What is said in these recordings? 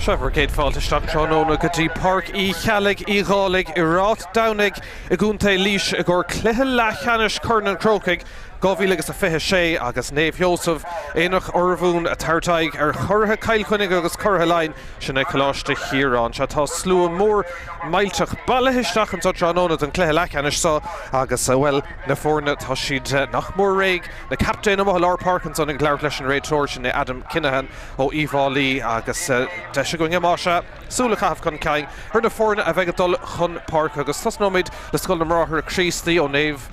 Seo bhur gcéad fáilte isteach tráthnóna go dtí Páirc Uí Cheallaigh Uí Dhálaigh i Ráth Domhnaigh i gContae Laois i gcomhair cluiche leathcheannais Chorn an Chrócaigh 2026 agus Naomh Sheosamh, Aonach Urmhumhan ag tabhairt aghaidh ar churaithe Chill Chainnigh agus curaithe Laighean, sin é Coláiste Chiaráin. Sea, tá slua mór millteach bailithe isteach anseo tráthnóna don chluiche leathcheannais seo agus, bhuel, na foirne, tá siad nach mór réidh. Na captaein amuigh i lár páirce ansan ag labhairt leis an réiteoir, sin é Adam Kinahan ó Uíbh Fhailí agus deis againn, más ea, súil a chaitheamh chun cinn ar na foirne a bheidh ag dul chun páirce agus tosnóimid le Scoil na mBráithre Críostaí ó Naomh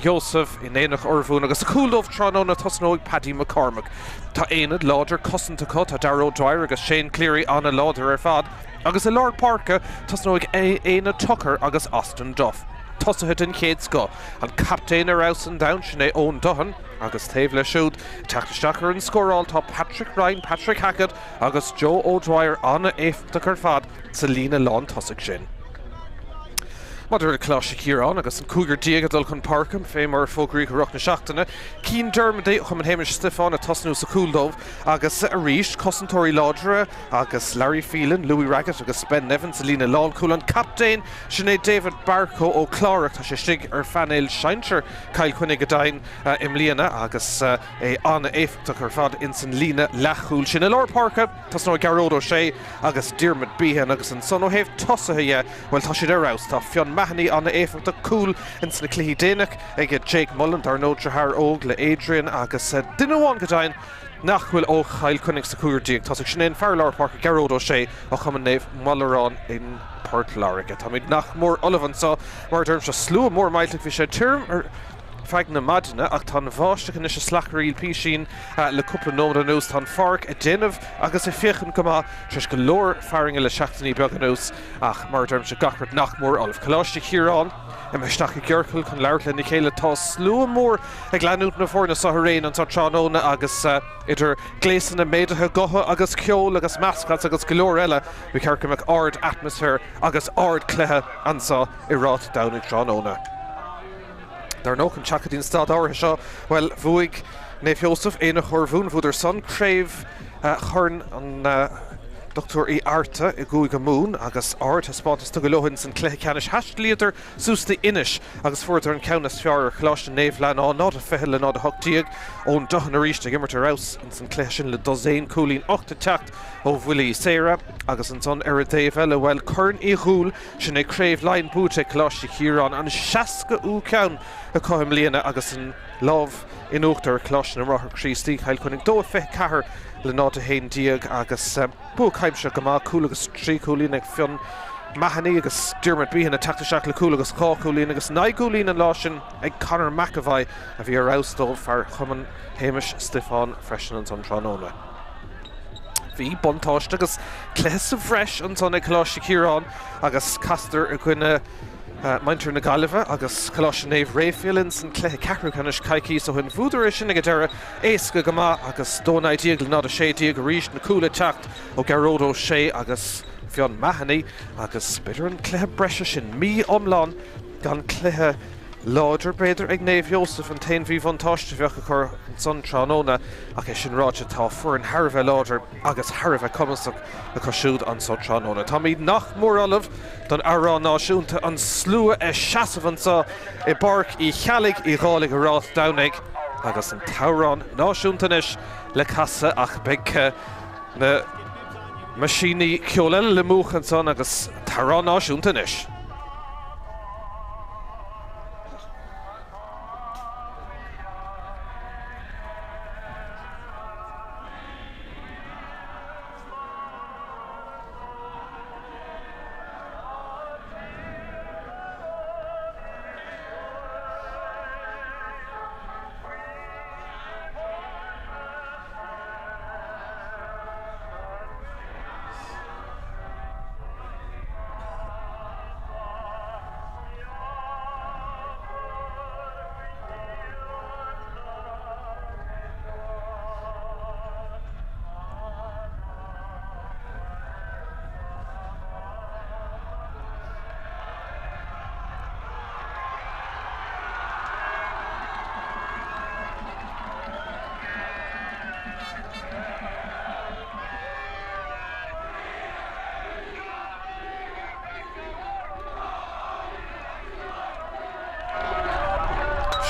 Sheosamh in Aonach Urmhumhan agus sa chúl dóibh tráthnóna tosnóidh Paddy McCormack. Tá aonad láidir cosanta acu, tá Darragh O'Dwyer agus Shane Cleary an-láidir ar fad agus i lár páirce tosnóidh Éanna Tucker agus Austin Duff. Tosaithe den chéad scoth, an captaen ar fheabhas an domhain, sin é Eoin Duhan agus taobh leis siúd, ag teacht isteach ar an scóráil tá Patrick Ryan, Patrick Hackett agus Joe O'Dwyer an-éifeachtach ar fad sa líne lán tosaigh sin. Maidir le Coláiste Chiaráin agus an cúigear ag dul chun páirce, fé mar a fógraíodh i rith na seachtaine, Cian Dermody ó Chumann Shéamais Stiofáin ag tosnú sa chúl dóibh agus arís cosantóirí láidre agus Larry Phelan, Louis Raggett agus Ben Nevin sa líne lánchúil. An captaen, sin é David Barcoe ó Clárach, tá sé istigh ar phainéal sinsir Chill Chainnigh go deimhin i mbliana agus é an-éifeachtach ar fad ins an líne leathchúil sin. I lár páirce, tosnóidh Gearóid Ó Sé agus Diarmuid Behan agus ansan ó thaobh tosaithe dhe, bhuel tá siad ar fheabhas. Tá Fionn Mahony an-éifeachtach, cúl ins na cluichí déanach ag Jake Mullen, dar ndóigh deartháir óg le Adrian agus duine amháin go deimhin nach bhfuil ó Chill Chainnigh sa chúigear tosaigh, sin é an fear lár páirce Gearóid Ó Sé ó Chumann Naomh Molleráin in Port Láirge. Táimid nach mór ullamh anso, mar a deirimse, slua mór millteach, bhí sé tirim ar feadh na maidine ach tá an bháisteach anois ag slacaraíl písín le cúpla nóiméad anuas. Tá an pháirc ag déanamh agus ag féachaint go maith tar éis go leor fearthainne le seachtainí beaga anuas ach mar a deirimse gach rud nach mór ullamh. Coláiste Chiaráin imithe isteach i gciorcal chun labhairt lena chéile. Tá slua mór ag leanúint na foirne seo araon anseo tráthnóna agus idir gléasanna méadaithe gutha agus ceol agus mascots agus go leor eile, ba cheart go mbeadh ard-atmaisféar agus ard-chluiche anseo i Ráth Domhnaigh tráthnóna. Dar ndóigh, chun teacht go dtí an staid áirithe seo, bhuel, bhuaigh Naomh Sheosamh, Aonach Urmhumhan, bhuadar san craobh Chorn an Dochtúir Uí Fhearta i gCúige Mumhan agus ard-thaispeántas tugtha leo ins an cluiche ceannais. Thaistealaíodar suas dtí Inis agus fuaireadar an ceann is fearr ar Choláiste Naomh Fhlannáin, 0-20 le 0-18. Eoin Duhan arís ag imirt ar fheabhas ins an cluiche sin le dosaen cúilín, 8 ag teacht ó bhuillí saora agus ansan ar an dtaobh eile, bhuel, Corn Uí Dhúill, Sin é Craobh Laighean buaite ag Coláiste Chiaráin, an 60ú ceann acu i mbliana agus an lámh in uachtar ar Choláiste na mBráithre Críostaí, Cill Chainnigh, 2-24 le 0-11 agus bua cuimsitheach go maith, cúl agus trí chúilín ag Fionn Mahony agus Diarmuid Behan ag teacht isteach le cúl agus dhá chúilín agus naoi gcúilín an lá sin ag Conor McEvoy a bhí ar fheabhas dóibh, fear Chumann Shéamais Stiofáin freisin ansan tráthnóna. Bhí buntáiste agus cluiche sa bhreis ansan ag Coláiste Chiaráin agus chasadar i gcoinne muintir na Gaillimhe agus Coláiste Naomh Raphael ins an cluiche ceathrú ceannais coicíos ó shin. Bhuadar é sin ag an deireadh éasca go maith agus 2-19 le 0-16 arís na cúil ag teacht ó Gearóid Ó Sé agus Fionn Mahony agus b'fhéidir an cluiche breise sin mí iomlán gan cluiche láidir, b'fhéidir, ag Naomh Sheosaimh, an t-aon mhíbhuntáiste a bheadh acu ansan tráthnóna ach é sin ráite, tá foireann thar a bheith láidir agus thar a bheith cumasach acu siúd anso tráthnóna. Táimid nach mór ullamh don amhrán náisiúnta, an slua ag seasamh anso i bPáirc Uí Cheallaigh Uí Dhálaigh i Ráth Domhnaigh agus an t-amhrán náisiúnta anois le casadh ach beidh na meaisíní ceoil eile le múchadh ansan agus an t-amhrán náisiúnta anois.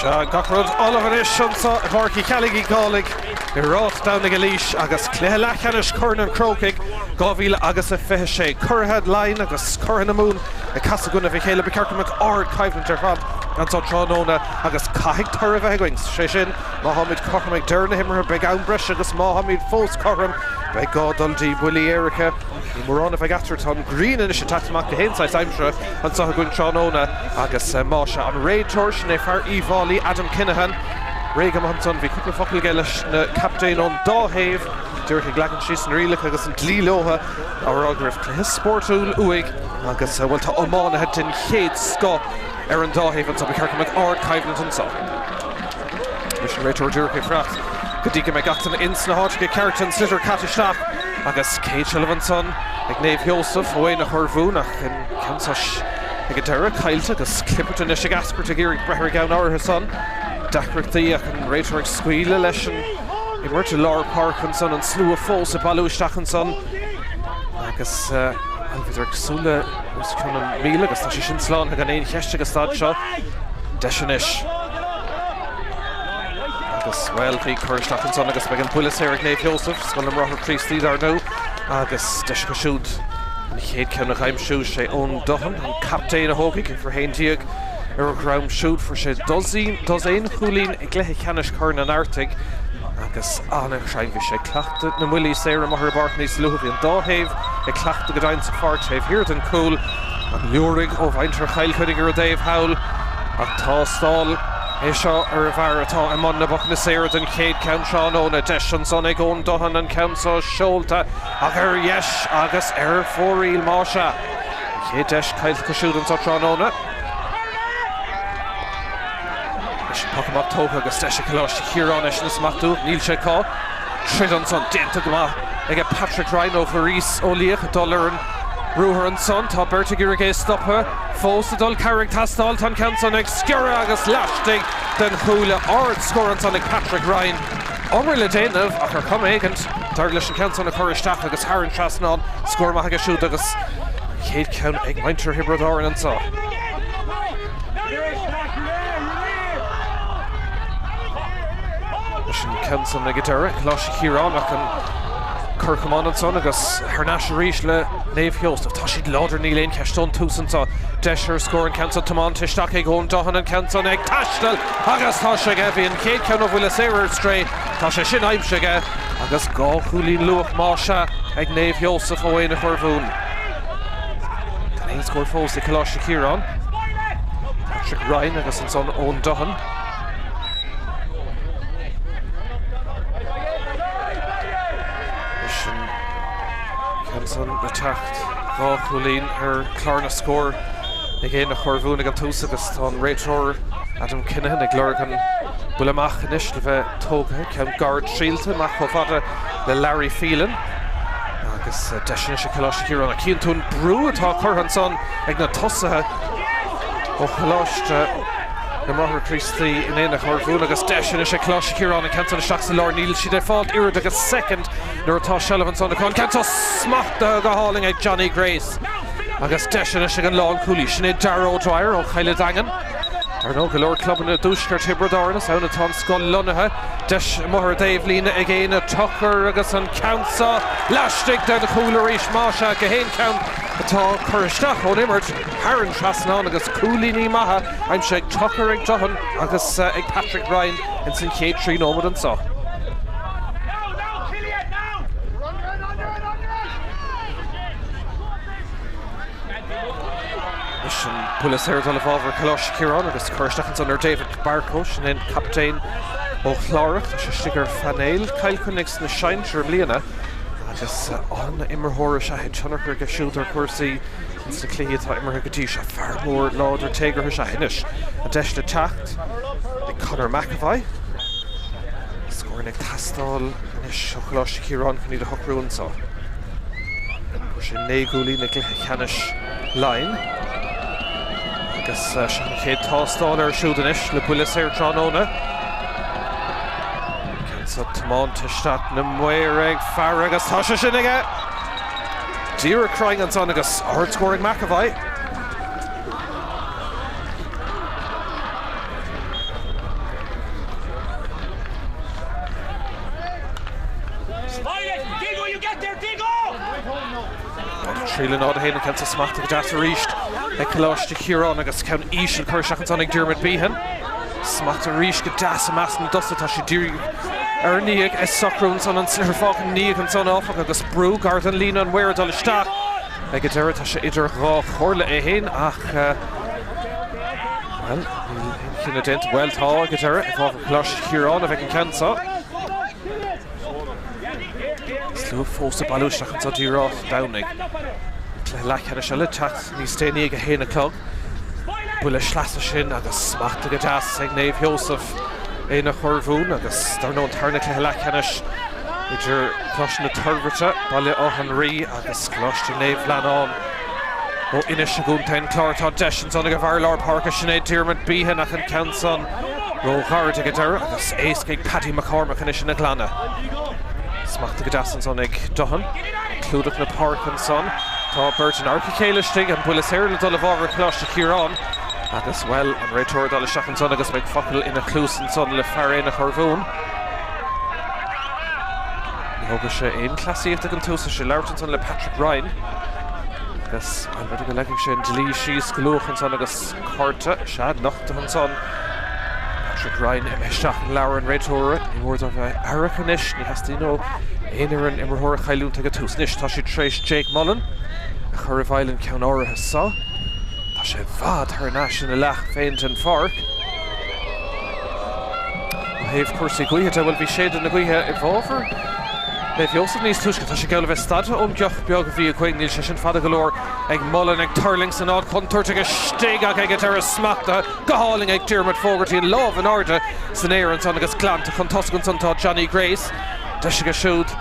Sea, gach rud ullamh anois anseo i bPáirc Uí Cheallaigh Uí Dhálaigh i Ráth Domhnaigh i Laois agus cluiche leathcheannais Chorn an Chrócaigh 2000 agus a 26. Curaithe Laighean agus curaithe na Mumhan ag casadh i gcoinnibh a chéile. Ba cheart go mbeadh ardchoimhlint ar fad anseo tráthnóna agus caithfidh toradh a bheith againn. Sé sin, má tháimid cothrom ag deireadh na himeartha beidh am breise agus má tháimid fós cothrom beidh gá dul dtí buillí éirice. Ní mórán a bheidh eatarthu. Tá an ghrian anois ag teacht amach go haon saghas aimsire anseo againn tráthnóna agus más ea an réiteoir, sin é fear Uíbh Fhailí, Adam Kinahan, réidh go maith ansan. Bhí cúpla focal aige leis na captaein ón dá thaobh, díreach ag leagan síos na rialacha agus an dlí leotha, á rá go raibh cluiche spórtúil uaidh agus, bhuel, tá iománaithe den chéad scoth ar an dá thaobh anseo. Ba cheart go mbeadh ardchoimhlint anseo. Anois an réiteoir díreach ag fanacht go dtí go mbeidh gach duine ins na háiteacha cearta, an sliotar caite isteach agus céad seilbh ansan ag Naomh Sheosamh ó Aonach Urmhumhan ach an ceann seo ag an deireadh caillte agus Clipperton anois ag eascairt ag iarraidh breith ar an gceann áirithe san. Deacrachtaí ach an réiteoir ag scaoileadh leis an imirt i lár páirce ansan, an slua fós ag bailiú isteach ansan agus bhíodar ag súil le os cionn an 1,000 agus tá sé sin slánaithe gan aon cheist ag an staid seo. Deis anois. Agus, bhuel, bhí cur isteach ansan agus beidh an buille saor ag Naomh Sheosamh, Scoil na mBráithre Críostaí, dar ndóigh, agus deis acu siúd an chéad ceann a dh'aimsiú. Sé Eoin Duhan, an captaen, a thógfaidh, uimhir 11 ar a dhroim siúd. Fuair sé dosaen chúilín i gcluiche ceannais Chorn an Artaigh agus an-threang. Bhí sé ag cleachtadh na mbuillí saora amuigh ar an bpáirc níos luaithe. Bhí an dá thaobh ag cleachtadh go deimhin sa pháirc taobh thiar den chúl. An liúraigh ó mhuintir Chill Chainnigh ar an dtaobh thall ach tástáil é seo ar an bhfear atá i mbun na bpocanna saora don chéad cheann tráthnóna. Deis ansan ag Eoin Duhan an ceann seo seolta ach ar dheis agus ar fóraoil más ea. An chéad deis caillte acu siúd anseo tráthnóna. Leis an poc amach tógtha agus deis ag Coláiste Chiaráin é sin a smachtú. Níl sé acu. Troid ansan déanta go maith aige Patrick Ryan ó Mhuiríos Ó Liach ag dul ar an ruathar ansan. Tá beirt ag iarraidh é a stopadh. Fós ag dul cabhair ag teastáil. Tá an ceann san ag sciorradh agus laistigh den chuaille. Ard scór ansan ag Patrick Ryan. Obair le déanamh ach ar chuma éigint d'éirigh leis an ceann san a chur isteach agus thar an trasnán. Scór maith aige siúd agus an chéad ceann ag muintir Thiobraid Árann anso. Leis an ceann san ag an deireadh, Coláiste Chiaráin ach an cor camáin ansan agus thar n-ais arís le Naomh Sheosamh. Tá siad láidir, níl aon cheist ón tús anso. Deis ar scór an ceann san tiomáinte isteach ag Eoin Duhan, an ceann san ag taisteal agus tá sé aige. Bhí an chéad cheann ó bhuille saor ar strae, tá sé sin aimsithe aige agus dhá chúilín luath más ea ag Naomh Sheosamh ó Aonach Urmhumhan. Gan aon scór fós ag Coláiste Chiaráin. Patrick Ryan agus ansan Eoin Duhan. Leis an ceann san le teacht, dhá chúilín ar chlár na scór ag Aonach Urmhumhan ag an tús agus tá an réiteoir Adam Kinahan ag lorg an buille amach anois le bheith tógtha, ceann gairid triailte amach chomh fada le Larry Phelan agus deis anois ag Coláiste Chiaráin. Ach cíonn tú an brú atá curtha ansan ag na tosaithe ó Choláiste na mBráithre Críostaí in Aonach Urmhumhan agus deis anois ag Coláiste Chiaráin an ceann san isteach sa lár. Níl siad ag fáilt oiread agus soicind nuair atá seilbh ansan acu. An ceann seo smachtaithe go hálainn ag Johnny Grace agus deis anois ag an lánchúlaí. Sin é Darragh O'Dwyer ó Chill Daingean. Dar ndóigh, go leor clubanna i dtuaisceart Thiobraid Árann, is ann atá an scoil lonnaithe. Deis amuigh ar an dtaobhlíne ag Éanna Tucker agus an ceann seo laistigh den chúl arís. Más ea, gach aon cheann atá curtha isteach ón imirt thar an trasnán agus cúilíní maithe aimsithe ag Tucker, ag Duhan agus ag Patrick Ryan ins an chéad 3 nóiméad anseo. Leis an buille saor ag dul i bhfabhar Choláiste Chiaráin agus cur isteach ansan ar David Barcoe, sin é an captaen ó Chlárach. Tá sé istigh ar phainéal Chill Chainnigh sna sinsir i mbliana agus an-imreoir is ea é. Tionchar aige siúd ar chúrsaí ins na cluichí atá imeartha go dtí seo. Fear mór láidir téagartha is ea é anois. An deis le teacht ag Conor McAvoy. Scóranna ag teastáil anois ó Choláiste Chiaráin chun iad a shocrú anso. Fuair sé 9 gcúilín i gcluiche ceannais Laighean agus seo an chéad tástáil air siúd anois le buille saor tráthnóna. Ceann seo tiomáinte isteach na maoir ag fear agus tá sé sin aige! Díreach cruinn ansan agus ardscór ag McAvoy. 3 le 0 1 an ceann seo smachtaithe go deas arís ag Coláiste Chiaráin agus ceann íseal curtha isteach ansan ag Diarmuid Behan. Smachtaithe arís go deas i measc na dtosaithe tá sé díreach ar a ndiaidh ag socrú ansan an sliotar fágtha ina ndiaidh ansan áfach agus brú gar don líne an maor ag dul isteach ag an deireadh tá sé idir dhá chomhairle é féin ach bhuel níl aon chinneadh déanta bhuel tá ag an deireadh i bhfabhar Choláiste Chiaráin a bheidh an ceann seo. Slua fós ag bailiú isteach anseo dtí Ráth Domhnaigh. Cluiche leathcheannais eile ag teacht níos déanaí ag 1 a chlog. Buille sleasa sin agus smachtaithe go deas ag Naomh Sheosamh Aonach Urmhumhan agus dar ndóigh an tarna cluiche leathcheannais idir Coláiste na Toirbhirte, Baile Átha an Rí agus Coláiste Naomh Flannáin ó Inis i gContae an Chláir. Tá deis ansan ag an bhfear lár páirce sin é Diarmuid Behan ach an ceann san Ró-ghairid ag an deireadh agus éasca ag Paddy McCormack anois ina ghlanadh. Smachtaithe go deas ansan ag Duhan. Clúdach na páirce ansan. Tá beirt in adharca a chéile istigh, an buille saor le dul i bhfabhar Choláiste Chiaráin agus, bhuel, an réiteoir ag dul isteach ansan agus beidh focal ina chluas ansan le fear Aonach Urmhumhan. Ní thógfaidh sé aon chleasaíocht ag an tús, tá sé ag labhairt ansan le Patrick Ryan agus, bhuel, b'fhéidir go leagfaidh sé an dlí síos go luath ansan agus Cárta, sea, nochtaithe ansan. Patrick Ryan imithe isteach i leabhar an réiteora. Ní mór dóibh bheith aireach anois, ní theastaíonn ó aon fhoireann imreoir a chailliúint ag an tús. Anois tá siad tar éis Jake Mullen a chur i bhfeighil an ceann áirithe seo. Tá sé i bhfad thar n-ais ina leath féin den pháirc. Ó thaobh cúrsaí gaoithe de, bhuel bhí séideadh na gaoithe i bhfabhar Naomh Sheosamh níos túisce. Tá sé geall le bheith stadtha ón gceoch beag a bhí againn. Níl sé sin fada go leor. Ag Mullen ag tuirlingt san áit chontúirteach istigh ach ag an deireadh smachtaithe go hálainn ag Diarmuid Fogarty an lámh in airde san aer ansan agus glanta chun tosaigh ansan tá Johnny Grace. Deis aige siúd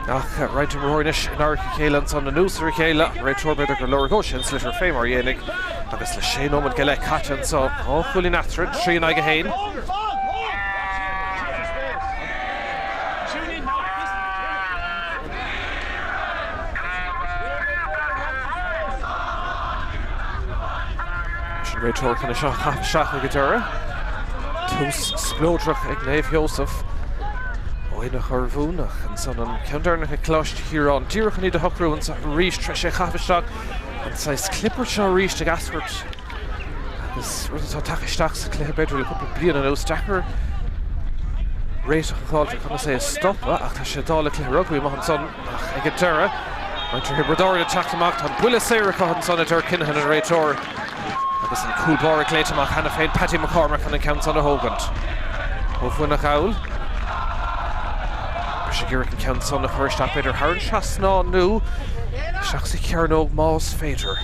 ach roinnt imreoirí anois in adharca a chéile ansan anuas ar a chéile. An réiteoir b'fhéidir gur lorgódh sé an sliotar fé mar a dhéanfaidh agus le sé nóiméad go leith caite anso 2 chúilín eatarthu, 3 in aghaidh 1. Sin réiteoir chun é seo a chaitheamh isteach ag an deireadh. Tús spleodrach ag Naomh Sheosamh ó Aonach Urmhumhan ach ansan an ceann deireanach ag Coláiste Chiaráin. Díreach chun iad a shocrú anso arís tar éis é a chaitheamh isteach. An saghas clibirt seo arís ag eascairt agus rud atá tagtha isteach sa chluiche b'fhéidir le cúpla bliain anuas. Deacair réiteach a fháil ar conas é a stopadh ach tá sé dála cluiche rugbaí amuigh ansan ach ag an deireadh muintir Thiobraid Árann ag teacht amach. Tá an buille saor acu ansan a deir Kinahan an réiteoir agus an cúl báire glaoite amach cheana féin Paddy McCormack chun an ceann san a thógaint. Ó Mhuine Ghall. Beidh sé ag iarraidh an ceann san a chur isteach b'fhéidir thar an trasnán nó isteach sa chearnóg más féidir.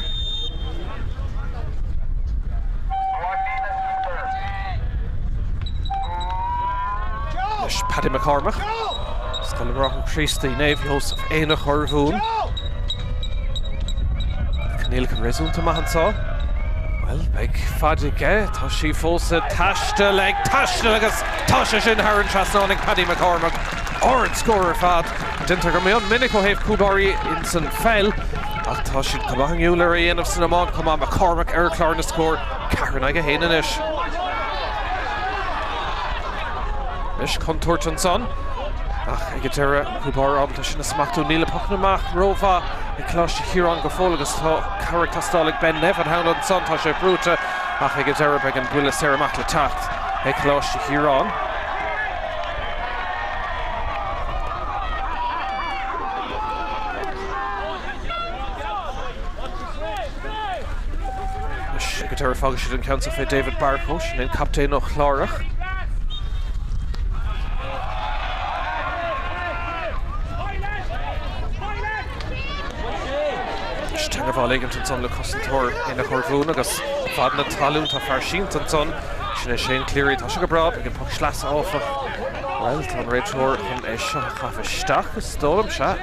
Anois Paddy McCormack, Scoil na mBráithre Críostaí, Naomh Sheosamh, Aonach Urmhumhan. Coinníollacha réasúnta maith anseo. Bhuel, beidh faid aige, tá sí fós ag taisteal, ag taisteal agus tá sé sin thar an trasnán ag Paddy McCormack. Ard-scór ar fad. Déantar go mion minic ó thaobh cúlbáirí ins an pheil ach tá siad go maith inniúil ar a dhéanamh san iomáint chomh maith. McCormack ar chlár na scór, 4 in aghaidh 1 anois. Anois contúirt ansan ach ag an deireadh an cúl báire ábalta sin a smachtú. Níl na pocanna amach rómhaith ag Coláiste Chiaráin go fóill agus tá cabhair ag teastáil ag Ben Nevin thall ansan. Tá sé brúite ach ag an deireadh beidh an buille saor amach le teacht ag Coláiste Chiaráin. Anois ag an deireadh fágfaidh siad an ceann seo fé David Barcoe, sin é an captaen ó Chlárach. Anois teagmháil éigint ansan le cosantóir Aonach Urmhumhan agus fad na talún tá fear sínte ansan, sin é Shane Cleary, tá sé go breá, beidh an poc sleasa áfach. Bhuel, tá an réiteoir chun é seo a chaitheamh isteach, is dóigh liom, sea.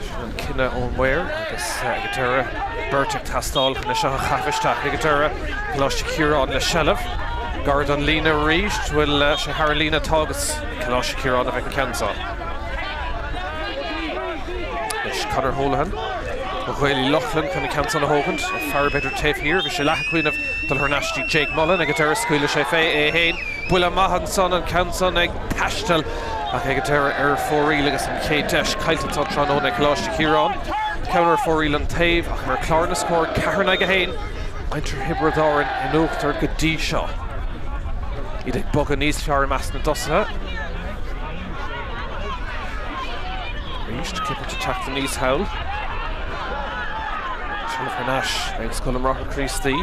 Sin an cinneadh ón maor agus ag an deireadh, beirt ag teastáil chun é seo a chaitheamh isteach. Ag an deireadh, Coláiste Chiaráin le seilbh. Gar don líne arís, bhfuil sé thar an líne? Tá agus Coláiste Chiaráin a bheidh an ceann seo. Anois Conor Holohan ó Ghaeil Uí Lochlainn chun an ceann san a thógaint. Fear b'fhéidir taobh thiar, bhí sé leath ag cuimhneamh dul thar n-ais dtí Jake Mullen ag an deireadh scaoileadh sé fé é féin. Buille maith ansan, an ceann san ag taisteal ach ag an deireadh ar fóraoil agus an chéad deis caillte ansan tráthnóna ag Coláiste Chiaráin. Ceann ar fóraoil an taobh ach ar chlár na scór, 4 in aghaidh 1, muintir Thiobraid Árann in uachtar go dtí seo. Iad ag bogadh níos fearr i measc na dtosaithe. Arís, clibirt ag teacht aníos thall. Seilbh thar n-ais ag Scoil na mBráithre Críostaí.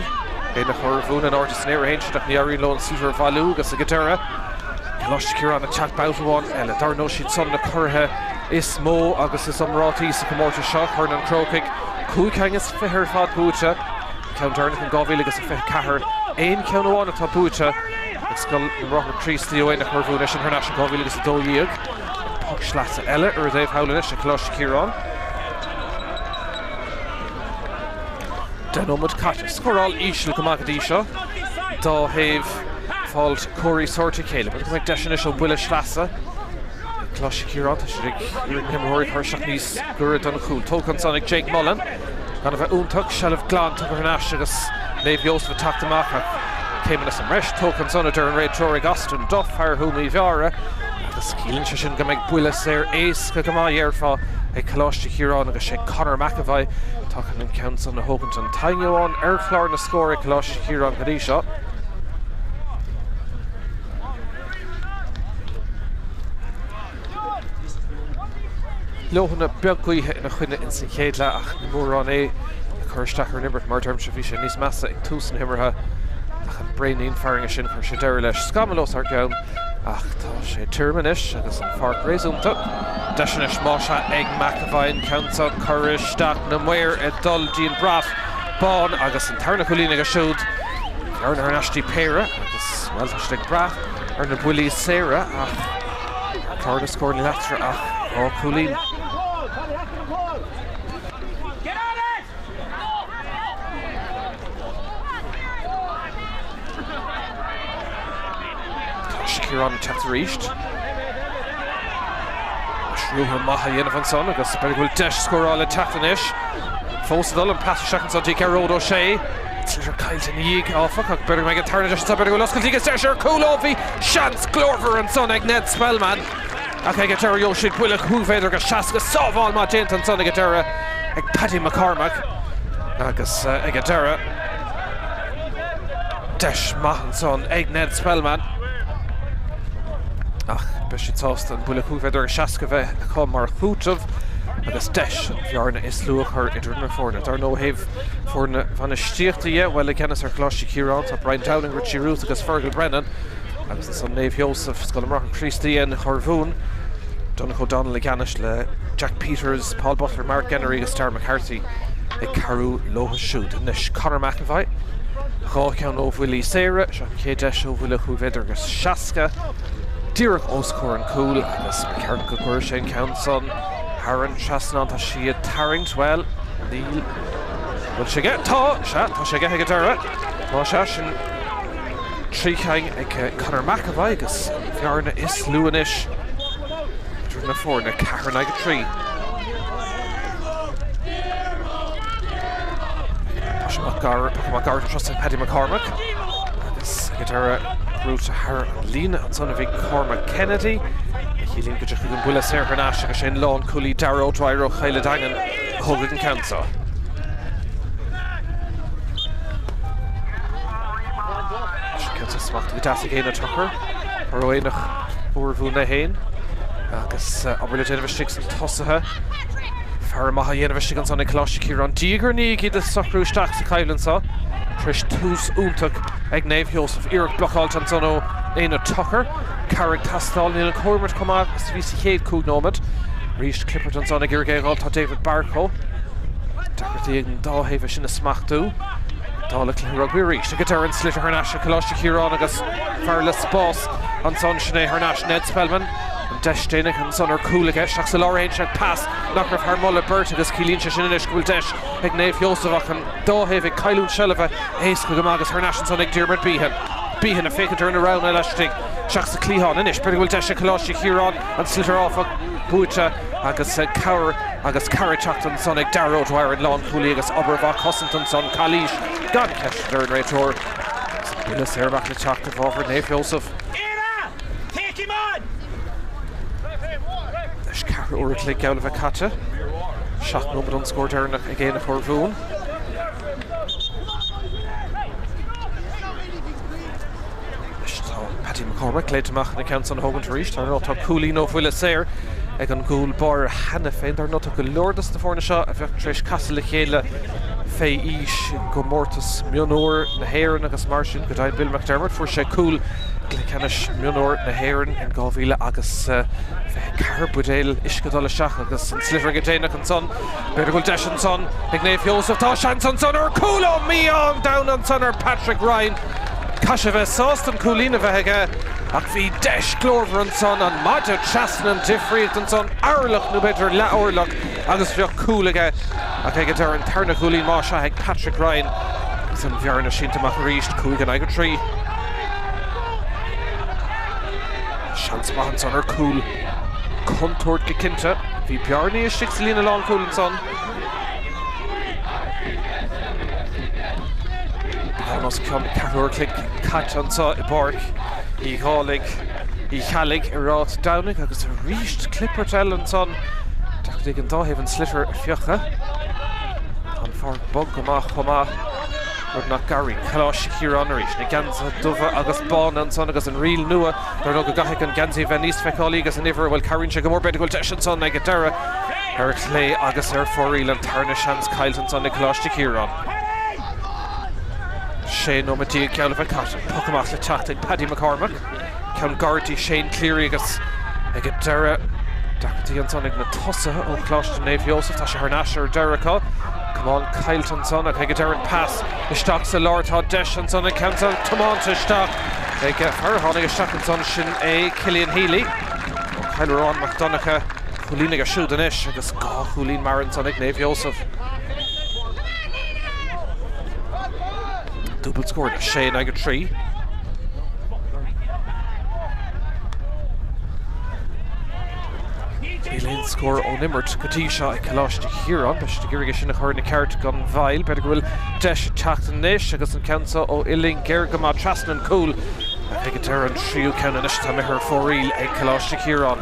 Aonach Urmhumhan in airde san aer a théann siad ach ní éiríonn leo an sliotar a bhailiú agus ag an deireadh, Coláiste Chiaráin ag teacht babhta amháin eile. Dar ndóigh siad san na curaithe is mó agus is iomráití sa chomórtas seo, Corn an Chrócaigh, 5 cheann is 20 ar fad buaite, ceann deireanach in 2024, aon cheann amháin atá buaite ag Scoil na mBráithre Críostaí ó Aonach Urmhumhan, é sin thar n-ais in 2012. Poc sleasa eile ar an dtaobh thall anois ag Coláiste Chiaráin. 10 nóiméad caite. Scóráil íseal go maith go dtí seo. Dá thaobh fáil cóirithe sórt a chéile. B'fhéidir go mbeidh deis anois ón buille sleasa. Coláiste Chiaráin, tá siad ag iarraidh na himreoirí a chur isteach níos gaire don chúl. Tógtha ansan ag Jake Mullen. Gan a bheith iontach, seilbh glan tugtha thar n-ais agus Naomh Iósaf ag teacht amach ach céimeanna sa mbreis tógtha ansan a deir an réiteoir ag Austin Duff, fear Thuama Uí Mheára agus ciallaíonn sé sin go mbeidh buille saor éasca go maith dhéarfá ag Coláiste Chiaráin agus sé Conor McEvoy atá chun an ceann san a thógaint an t-aon amháin ar chlár na scór ag Coláiste Chiaráin go dtí seo. Leoithne beag gaoithe ina choinne ins an chéad leath ach ní mórán é ag cur isteach ar an imirt mar deirimse bhí sé níos measa ag tús na himeartha ach an braonín fearthainne sin chuir sé deireadh leis. Scamall os ár gcionn ach tá sé tirim anois agus an pháirc réasúnta. Deis anois más ea ag McEvoy an ceann seo curtha isteach na maoir ag dul dtí an brat bán agus an tarna cúilín aige siúd. Bearna thar n-ais dtí péire agus bhuel tá siad ag brath ar na buillí saora ach ar chlár na scór níl eatarthu ach 2 chúilín. Coláiste Chiaráin ag teacht arís. Ruathar maith a dhéanamh ansan agus b'fhéidir go bhfuil deis scórála ag teacht anois. Fós ag dul an pas isteach ansan dtí Gearóid Ó Sé. Sliotar caillte ina dhiaidh, áfach, ach b'fhéidir go mbeidh an tarna deis anseo, b'fhéidir go bhfuil oscailt agus deis ar chúl ó bhí seans glórmhar ansan ag Ned Spellman ach ag an deireadh gheobhaidh siad buille 5 mhéadar agus 60 sábháil maith déanta ansan ag an deireadh ag Paddy McCormack agus ag an deireadh deis maith ansan ag Ned Spellman ach beidh siad sásta an buille 5 mhéadar agus 60 a bheith acu mar chúiteamh agus deis an bhearna is lú a chur idir na foirne. Dar ndóigh ó thaobh Foirne bhainistíochta dhe, bhuel, i gceannas ar Choláiste Chiaráin tá Brian Dowling, Richie Ruth agus Fergal Brennan agus ansan Naomh Sheosamh, Scoil na mBráithre Críostaí, Aonach Urmhumhan, Donncha O'Donnell i gceannas le Jack Peters, Paul Butler, Mark Gennery agus Darragh McCarthy ag cabhrú leo siúd. Anois Conor McEvoy, 2 cheann ó bhuillí saora, seo an chéad deis ó bhuille 5 mhéadar agus 60, díreach os comhair an chúil agus ba cheart go gcuirfeadh sé an ceann san thar an trasnán. Tá sí ag tarraingt, bhuel, níl. Bhfuil sé aige? Tá! Sea, tá sé aige ag an deireadh. Más ea, sin 3 cheann ag Conor McEvoy agus an bhearna is lú anois idir na foirne, 4 in aghaidh 3. Tá sé amach gar, amach gar trasna ag Paddy McCormack agus ag an deireadh brúite thar an líne ansan a bhí Cormac Kennedy. A chiallaíonn go dtiocfaidh an buille saor thar n-ais agus sé an lánchúlaí Darragh O'Dwyer ó Chill an Daingin a thógfaidh an ceann seo. Ceann seo smachtaithe go deas ag Éanna Tucker ó Aonach Urmhumhan é féin agus obair le déanamh istigh sna tosaithe. Faire maith á dhéanamh istigh ansan ag Coláiste Chiaráin. Diaidh ar ndiaidh iad ag socrú isteach sa choimhlint seo tar éis tús iontach ag Naomh Sheosamh. Iarracht blocáilte ansan ó Éanna Tucker. Cabhair ag teastáil. Níl an chomhimirt chomh maith is a bhí sa chéad 5 nóiméad. Arís clibirt ansan ag iarraidh é a dhul. Tá David Barcoe. Deacrachtaí ag an dá thaobh é sin a smachtú. Dála cluiche rugbaí arís. Ag an deireadh an sliotar thar n-ais ag Coláiste Chiaráin agus fear le spás ansan. Sin é thar n-ais Ned Spellman. An deis déanach ansan ar cúl aige. Isteach sa lár a théann sé. Pas nach raibh thar moladh beirte agus ciallaíonn sé sin anois go bhfuil deis ag Naomh Sheosamh ach an dá thaobh ag cailliúint seilbhe éasca go maith agus thar n-ais ansan ag Diarmuid Behan. Behan ag féachaint ar na roghanna laistigh. Isteach sa chliathán anois. B'fhéidir go bhfuil deis ag Coláiste Chiaráin an sliotar áfach buaite agus cabhair agus cabhair ag teacht ansan ag Darragh O'Dwyer an lánchúlaí agus obair mhaith cosanta ansan. Calaois gan ceist a deir an réiteoir. Agus an buille saor amach le teacht i bhfabhar Naomh Sheosamh. Anois ceathrú uair a chloig geall le bheith caite. 7 nóiméad ón scór deireanach ag Aonach Urmhumhan. Anois tá Paddy McCormack glaoite amach chun an ceann san a thógaint arís. Dar ndóigh tá cúilín ó bhuille saor ag an gcúl báire cheana féin. Dar ndóigh tá go leor dos na foirne seo a bheadh tar éis casadh le chéile fé aois i gcomórtas mionúir na hÉireann agus mar sin. Go deimhin Bill McDermott fuair sé cúl i gcluiche ceannais mionúir na hÉireann in 2024. Buidéal uisce ag dul isteach agus an sliotar go déanach ansan. B'fhéidir go bhfuil deis ansan ag Naomh Sheosamh. Tá seans ansan ar chúl! Ó mí-ádh an domhain ansan ar Patrick Ryan. Caithfidh sé a bheith sásta an cúilín a bheith aige ach bhí deis glórmhar ansan, an maide trasna an difríocht ansan, orlach nó b'fhéidir leath-orlach agus bheadh cúl aige ach ag an deireadh an tarna cúilín más ea ag Patrick Ryan agus an bhearna sínte amach arís, 5 in aghaidh 3. Seans maith ansan ar cúl. Contúirt go cinnte. Bhí bearnaí istigh sa líne lánchúil ansan. Beagán os cionn ceathrú uair chloig caite anseo i bPáirc Uí Dhálaigh, Uí Cheallaigh i Ráth Domhnaigh agus arís clibirt eile ansan. Deacrachtaí ag an dá thaobh an sliotar a phiocadh. Tá an pháirc bog go maith chomh maith, rud nach gcabhraíonn. Coláiste Chiaráin arís, na geansaithe dubha agus bána ansan agus an riail nua Dar ndóigh go gcaithfidh an geansaí a bheith níos feiceálaí agus an uimhir, bhuel, cabhraíonn sé go mór. B'fhéidir go bhfuil deis ansan ag an deireadh ar chlé agus ar fóraoil an tarna seans caillte ansan ag Coláiste Chiaráin. 16 nóiméad geall le bheith caite. Poc amach le teacht ag Paddy McCormack. Ceann gar dtí Shane Cleary agus ag an deireadh deacrachtaí ansan ag na tosaithe ó Choláiste Naomh Sheosamh. Tá sé thar n-ais ar deireadh acu. Camán caillte ansan ach ag an deireadh an pas isteach sa lár. Tá deis ansan an ceann san tiomáinte isteach. Ag fear a tháinig isteach ansan, sin é Cillian Healy ó Chill Ruáin Mac Donncha. Cúilín aige siúd anois agus 2 chúilín mear ansan ag Naomh Sheosamh. Dúbailt scór 6 in aghaidh 3. Níl aon scór ón imirt go dtí seo ag Coláiste Chiaráin. Beidh siad ag iarraidh é sin a chur ina ceart gan mhoill. B'fhéidir go bhfuil deis ag teacht anois agus an ceann seo ó uillinn géar go maith trasna an cúl. Ach ag an deireadh an tríú ceann anois atá imithe ar fóraoil ag Coláiste Chiaráin.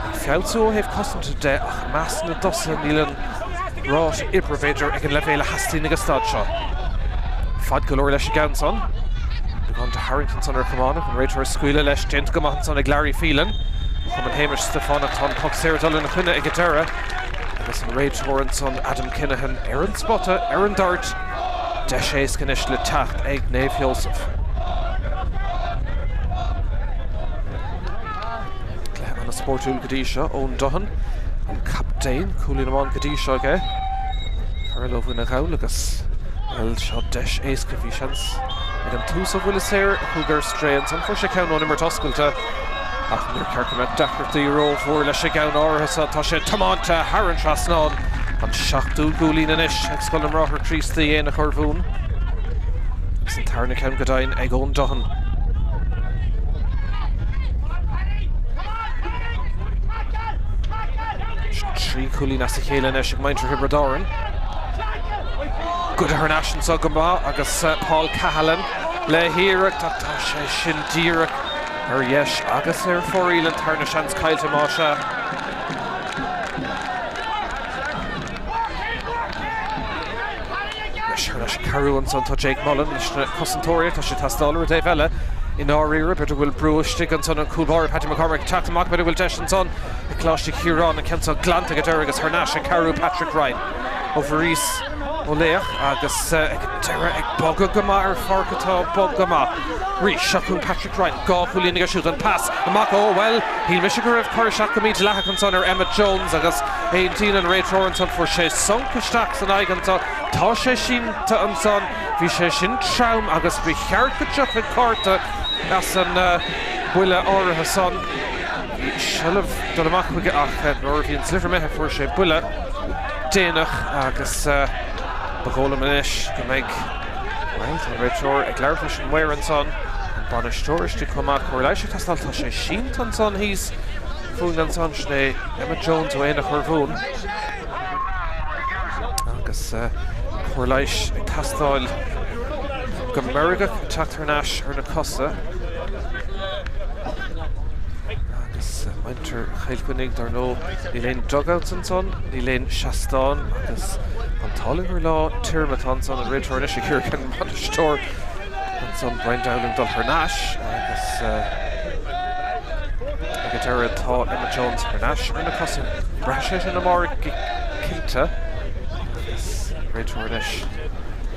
Ag feabhsú ó thaobh cosanta de ach i measc na dtosaithe níl an ráta oibre, b'fhéidir, ag an leibhéal a theastaíonn ag an staid seo. Fad go leor leis an gceann san. Beagán de tharraingt ansan ar chamán ach an réiteoir ag scaoileadh leis. Déanta go maith ansan ag Larry Phelan. Ó Chumann Shéamais Stiofánach tá an poc saor ag dul ina choinne ag an deireadh agus an réiteoir ansan Adam Kinahan ar an spota, ar an dtoirt. Deis éasca anois le teacht ag Naomh Sheosamh. Cluiche an-spórtúil go dtí seo. Eoin Duhan, an captaen, cúilín amháin go dtí seo aige. Fear eile ó Mhuine Ghall agus, bhuel, seo deis éasca. Bhí seans ag an tús ó bhuille saor a chuaigh ar strae ansan. Fuair sé ceann ón imirt oscailte ach níor cheart go mbeadh deacrachtaí rómhór leis an gceann áirithe seo. Tá sé tiomáinte thar an trasnán. An seachtú gcúilín anois ag Scoil na mBráithre Críostaí, Aonach Urmhumhan. Agus an tarna ceann go deimhin ag Eoin Duhan. 3 chúilín as a chéile anois ag muintir Thiobraid Árann. Goidte thar n-ais anseo go maith agus Paul Cahalan le hiarracht ach tá sé sin díreach ar dheis agus ar fóraoil an tarna seans caillte más ea. Anois thar n-ais ag cabhrú ansan tá Jake Mullen leis na cosantóirí ach tá sé ag teastáil ar an dtaobh eile i ndáiríre. B'fhéidir go bhfuil brú istigh ansan an cúl báire Paddy McCormack ag teacht amach, b'fhéidir go bhfuil deis ansan ag Coláiste Chiaráin an ceann seo glanta ag an deireadh agus thar n-ais ag cabhrú Patrick Ryan ó Mhuiríos Ó Laoch agus ag an deireadh ag bogadh go maith ar pháirc atá bog go maith. Arís seo chugainn Patrick Ryan, 2 chúilín aige siúd, an pas amach ó, bhuel, shíl mise go raibh cur isteach go mídhleathach ansan ar Emmet Jones agus aontaíonn an réiteoir ansan, fuair sé sonc isteach san aghaidh ansan, tá sé sínte ansan, bhí sé sin trom agus ba cheart go dtiocfadh cárta as an buille áirithe san. Bhí seilbh dul amach chuige ach nuair a bhí an sliotar imithe fuair sé buille déanach agus ba dhóigh liom anois go mbeidh, bhuel, tá an réiteoir ag labhairt leis an maor ansan, an bainisteoir istigh chomh maith, cóir leighis ag teastáil, tá sé sínte ansan thíos fúinn ansan, sin é Emmet Jones ó Aonach Urmhumhan agus cóir leighis ag teastáil go meirgeach ag teacht thar n-ais ar na cosa. Agus. Muintir Chill Chainnigh, dar ndóigh, níl aon dugouts ansan, níl aon seastán agus an t-ádh linn gur lá tirim atá ansan, an réiteoir anois ag iarraidh an bainisteoir ansan Brian Dowling dul thar n-ais agus ag an deireadh tá Emmet Jones thar n-ais ar na cosa. Braithfidh sé sin amárach go cinnte agus an réiteoir anois,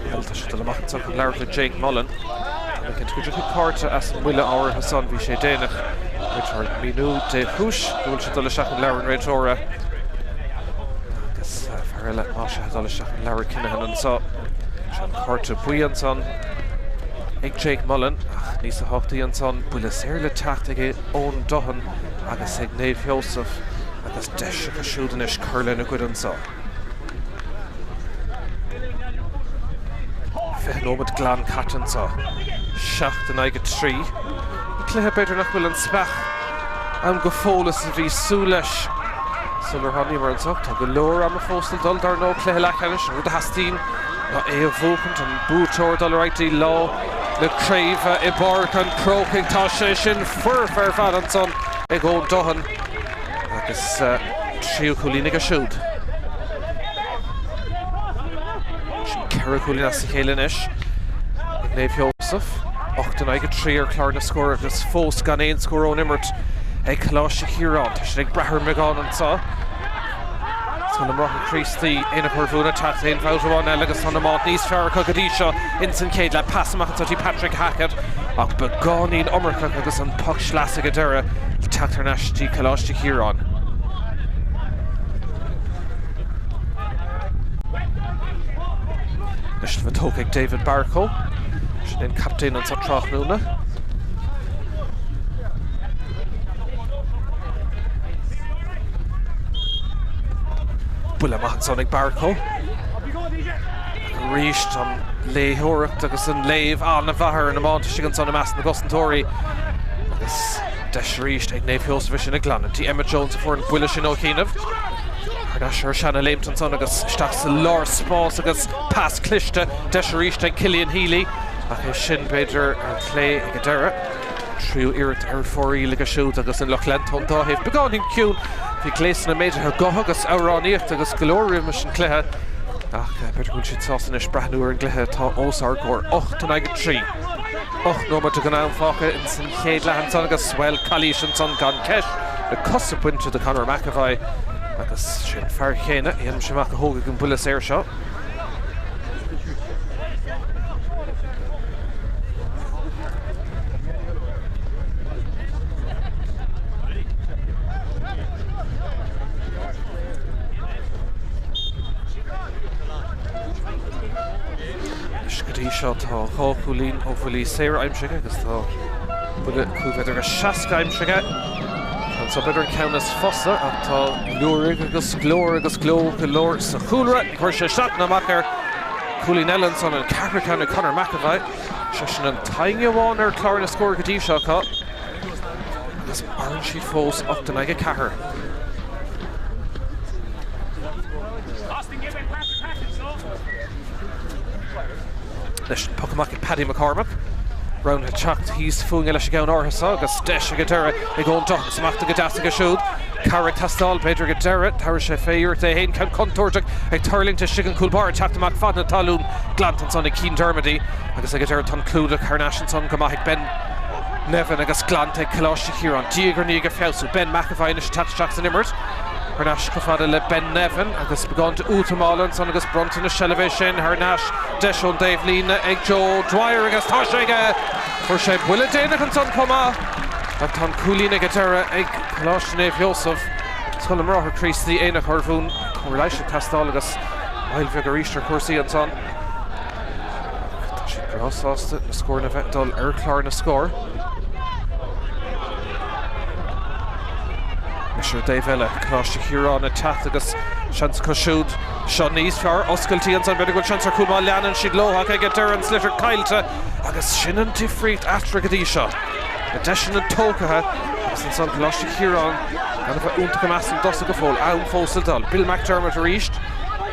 bhuel tá sé ag dul amach ansan chun labhairt le Jake Mullen. Tá mé cinnte go dtiocfaidh cárta as an mbuille áirithe san, bhí sé déanach. Réiteoir ag míniú dé chúis go bhfuil sé ag dul isteach chun leabhar an réiteora. Agus fear eile maisithe ag dul isteach chun leabhar Kinahan anso. Seo an cárta buí ansan ag Jake Mullen ach níos tábhachtaí ansan, buille saor le teacht ag Eoin Duhan agus ag Naomh Sheosamh agus deis acu siúd anois cur lena gcuid anso. 20 nóiméad glan caite anseo. 7 in aghaidh 3. Cluiche b'fhéidir nach bhfuil an speach ann go fóill is a bhí súil leis sular tháinigíomar anseo. Tá go leor ama fós le dul dar ndóigh. Cluiche leathcheannais, an rud a theastaíonn ná é a bhuachaint, an buaiteoir dul ar aghaidh dtí lá na craoibhe i bPáirc an Chrócaigh. Tá sé sin foirfe ar fad ansan ag Eoin Duhan. Agus tríú cúilín aige siúd. Sin 4 chúilín as a chéile anois ag Naomh Sheosamh. 8 in aghaidh 3 ar chlár na scór agus fós gan aon scór ón imirt ag Coláiste Chiaráin. Tá siad ag brath ar an mbeagán anseo. Scoil na mBráithre Críostaí, Aonach Urmhumhan ag teacht aon bhabhta amháin eile agus tá an iomáint níos fearr acu go dtí seo ins an chéad leath. Pas amach anseo dtí Patrick Hackett ach beagáinín iomarcach agus an poc sleasa ag an deireadh ag teacht thar n-ais dtí Coláiste Chiaráin. Anois le bheith tógtha ag David Barcoe. Sin an captaen anseo tráthnóna. Buille maith ansan ag Barcoe. Arís an léitheoireacht agus an léamh an-mhaith ar an iomáint istigh ansan i measc na gcosantóirí. Agus deis arís ag Naomh Sheosamh é sin a ghlanadh. Dtí Emmet Jones a fuair an buille sin ó chianaibh. Thar n-ais ar a seana léimt ansan agus isteach sa lár spás agus pas cliste. Deis arís ag Cillian Healy ach é sin b'fhéidir ar clé ag an deireadh. Tríú iarracht ar fóraoil aige siúd agus an lucht leanta ón dá thaobh beagáinín ciúin. Bhí gléasanna méadaithe gutha agus amhránaíocht agus go leor roimis an cluiche ach b'fhéidir go bhfuil siad sásta anois breathnú ar an gcluiche atá os ár gcomhair. 8 in aghaidh 3. 8 nóiméad den am fágtha ins an chéad leath ansan agus, bhuel, calaois ansan gan ceist. Na cosa bainte de Conor McAvoy agus sé an fear chéanna, dhéanaimse amach, a thógfaidh an buille saor seo. Anois go dtí seo tá 2 chúilín ó bhuillí saora aimsithe agus tá buille 5 mhéadar agus 60 aimsithe. Anso b'fhéidir an ceann is fusa ach tá liúraigh agus glór agus gleo go leor sa chúlra. Ní chuir sé isteach ná amach air. Cúilín eile ansan, an ceathrú ceann ag Conor McAvoy. Seisean an t-aon amháin ar chlár na scór go dtí seo acu agus maireann siad fós 8 in aghaidh 4. Leis an poc amach ag Paddy McCormack. Roghnaithe teacht thíos fúinne leis an gceann áirithe seo agus deis ag an deireadh ag Eoin Duhan. Is amach go deas aige siúd. Cabhair ag teastáil b'fhéidir ag an deireadh. Tabharfaidh sé fé iarracht é féin. Ceann contúirteach ag tuirlingt istigh an cúl báire. Teacht amach fad na talún. Glanta ansan ag Cian Dermody agus ag an deireadh tá an clúdach thar n-ais ansan go maith ag Ben Nevin agus glanta ag Coláiste Chiaráin. Diaidh ar ndiaidh ag feabhsú. Ben McAvoy anois ag teacht isteach san imirt. Thar n-ais chomh fada le Ben Nevin agus beagán d'útamála ansan agus bronnta na seilbhe é sin thar n-ais. Deis ón dtaobhlíne ag Joe Dwyer agus tá sé aige! Fuair sé buille déanach ansan chomh maith ach tá an cúilín ag an deireadh ag Coláiste Naomh Sheosamh, Scoil na mBráithre Críostaí, Aonach Urmhumhan. Cóir leighis ag teastáil agus moill bheag arís ar chúrsaí ansan. Tá siad breá sásta na scóranna a bheith ag dul ar chlár na scór. Anois ar an dtaobh eile, Coláiste Chiaráin ag teacht agus seans acu siúd seo níos fearr. Oscailtí ansan, b'fhéidir go bhfuil seans ar chúl má leanann siad leo ach ag an deireadh an sliotar caillte agus sin an difríocht eatarthu go dtí seo. Na deiseanna tógtha agus ansan Coláiste Chiaráin gan a bheith iontach i measc na dtosaithe go fóill. Am fós le dul. Bill McDermott arís.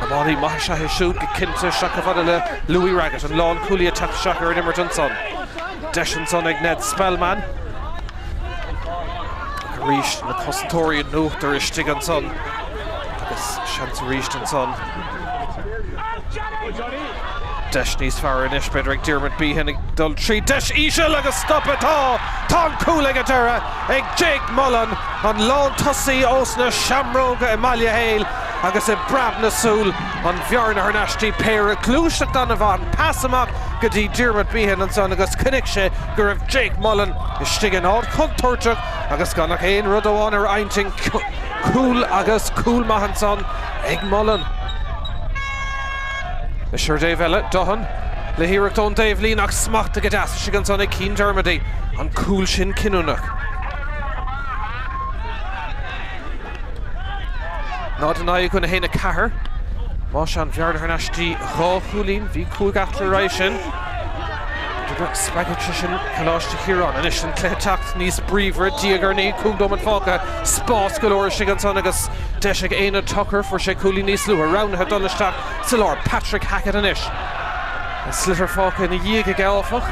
Iománaí maith is ea é siúd go cinnte. Isteach chomh fada le Louis Raggett, an lánchúlaí ag teacht isteach ar an imirt ansan. Deis ansan ag Ned Spellman. Ach arís, na cosantóirí in uachtar istigh ansan agus seans arís ansan. Deis níos fearr anois, b'fhéidir, ag Diarmuid Behan ag dul trí deis íseal agus stop atá! Tá an cúl ag an deireadh ag Jake Mullen, an lántosaí ós na Seamróga i mBaile Héil agus i bpreab na súl an bhearna thar n-ais dtí péire. Gluaiseacht an-mhaith, an pas amach go dtí Diarmuid Behan ansan agus chonaic sé go raibh Jake Mullen istigh in áit chontúirteach agus gan ach aon rud amháin ar a intinn, cúl agus cúl maith ansan ag Mullen. Anois ar an dtaobh eile, Duhan le hiarracht ón dtaobhlíne ach smachtaithe go deas istigh ansan ag Cian Dermody. An cúl sin cinniúnach. 0-9 i gcoinne 1-4. Más ea an bhearna thar n-ais dtí dhá chúilín, bhí cúig eachtra roimhe sin. B'fhéidir go spreagfadh sé sin Coláiste Chiaráin. Anois an cluiche teacht níos bríomhaire, diaidh ar ndiaidh, 5 nóiméad fágtha, spás go leor istigh ansan agus deis ag Éanna Tucker, fuair sé cúilín níos luaithe, roghnaithe dul isteach sa lár, Patrick Hackett anois. An sliotar fágtha ina dhiaidh aige áfach.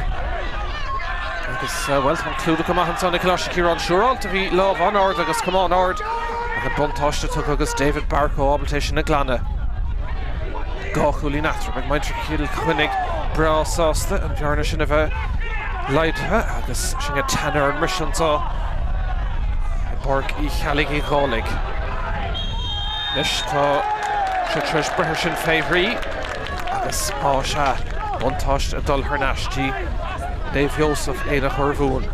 Agus, bhuel, tá an clúdach go maith ansan ag Coláiste Chiaráin siúráilte, bhí lámh an-ard agus camán ard ach an buntáiste tugtha agus David Barcoe ábalta é sin a ghlanadh. Dhá chúilín eatarthu. Beidh muintir Chill Chainnigh breá sásta an bhearna sin a bheith laghdaithe agus sinn ag teannadh ar an mbriseadh anseo i bPáirc Uí Cheallaigh Uí Dhálaigh. Anois tá sé tar éis breith ar sin fé thrí agus más ea, buntáiste ag dul thar n-ais dtí Naomh Sheosamh, Aonach Urmhumhan.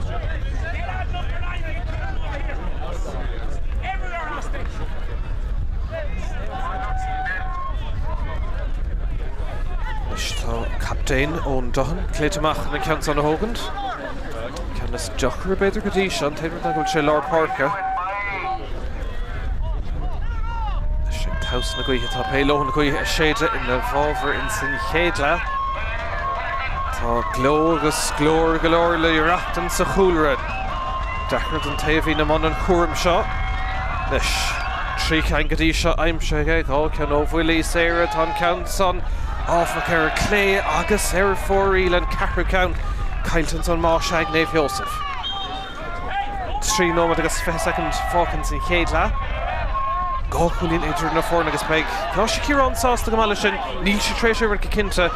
Anois tá captaen Eoin Duhan glaoite amach chun an ceann san a thógaint. Ceann is deacra b'fhéidir go dtí seo, an t-aon rud ná go bhfuil sé i lár páirce. Anois ag tomhas na gaoithe tá pé lóthan gaoithe a séideadh ina bhfabhar ins an chéad leath. Tá gleo agus glór go leor le reachtain sa chúlra. Deacair don té a bhíonn i mbun an chúraim seo. Anois, 3 cheann go dtí seo aimsithe aige, 2 cheann ó bhuillí saora. Tá an ceann san, áfach, ar clé agus ar fóraoil, an ceathrú ceann caillte ansan más ea ag Naomh Sheosamh. 3 nóiméad agus 20 soicind fágtha san chéad leath. Dhá chúilín idir na foirne agus beidh Coláiste Chiaráin sásta go maith leis sin. Níl siad tar éis imirt go cinnte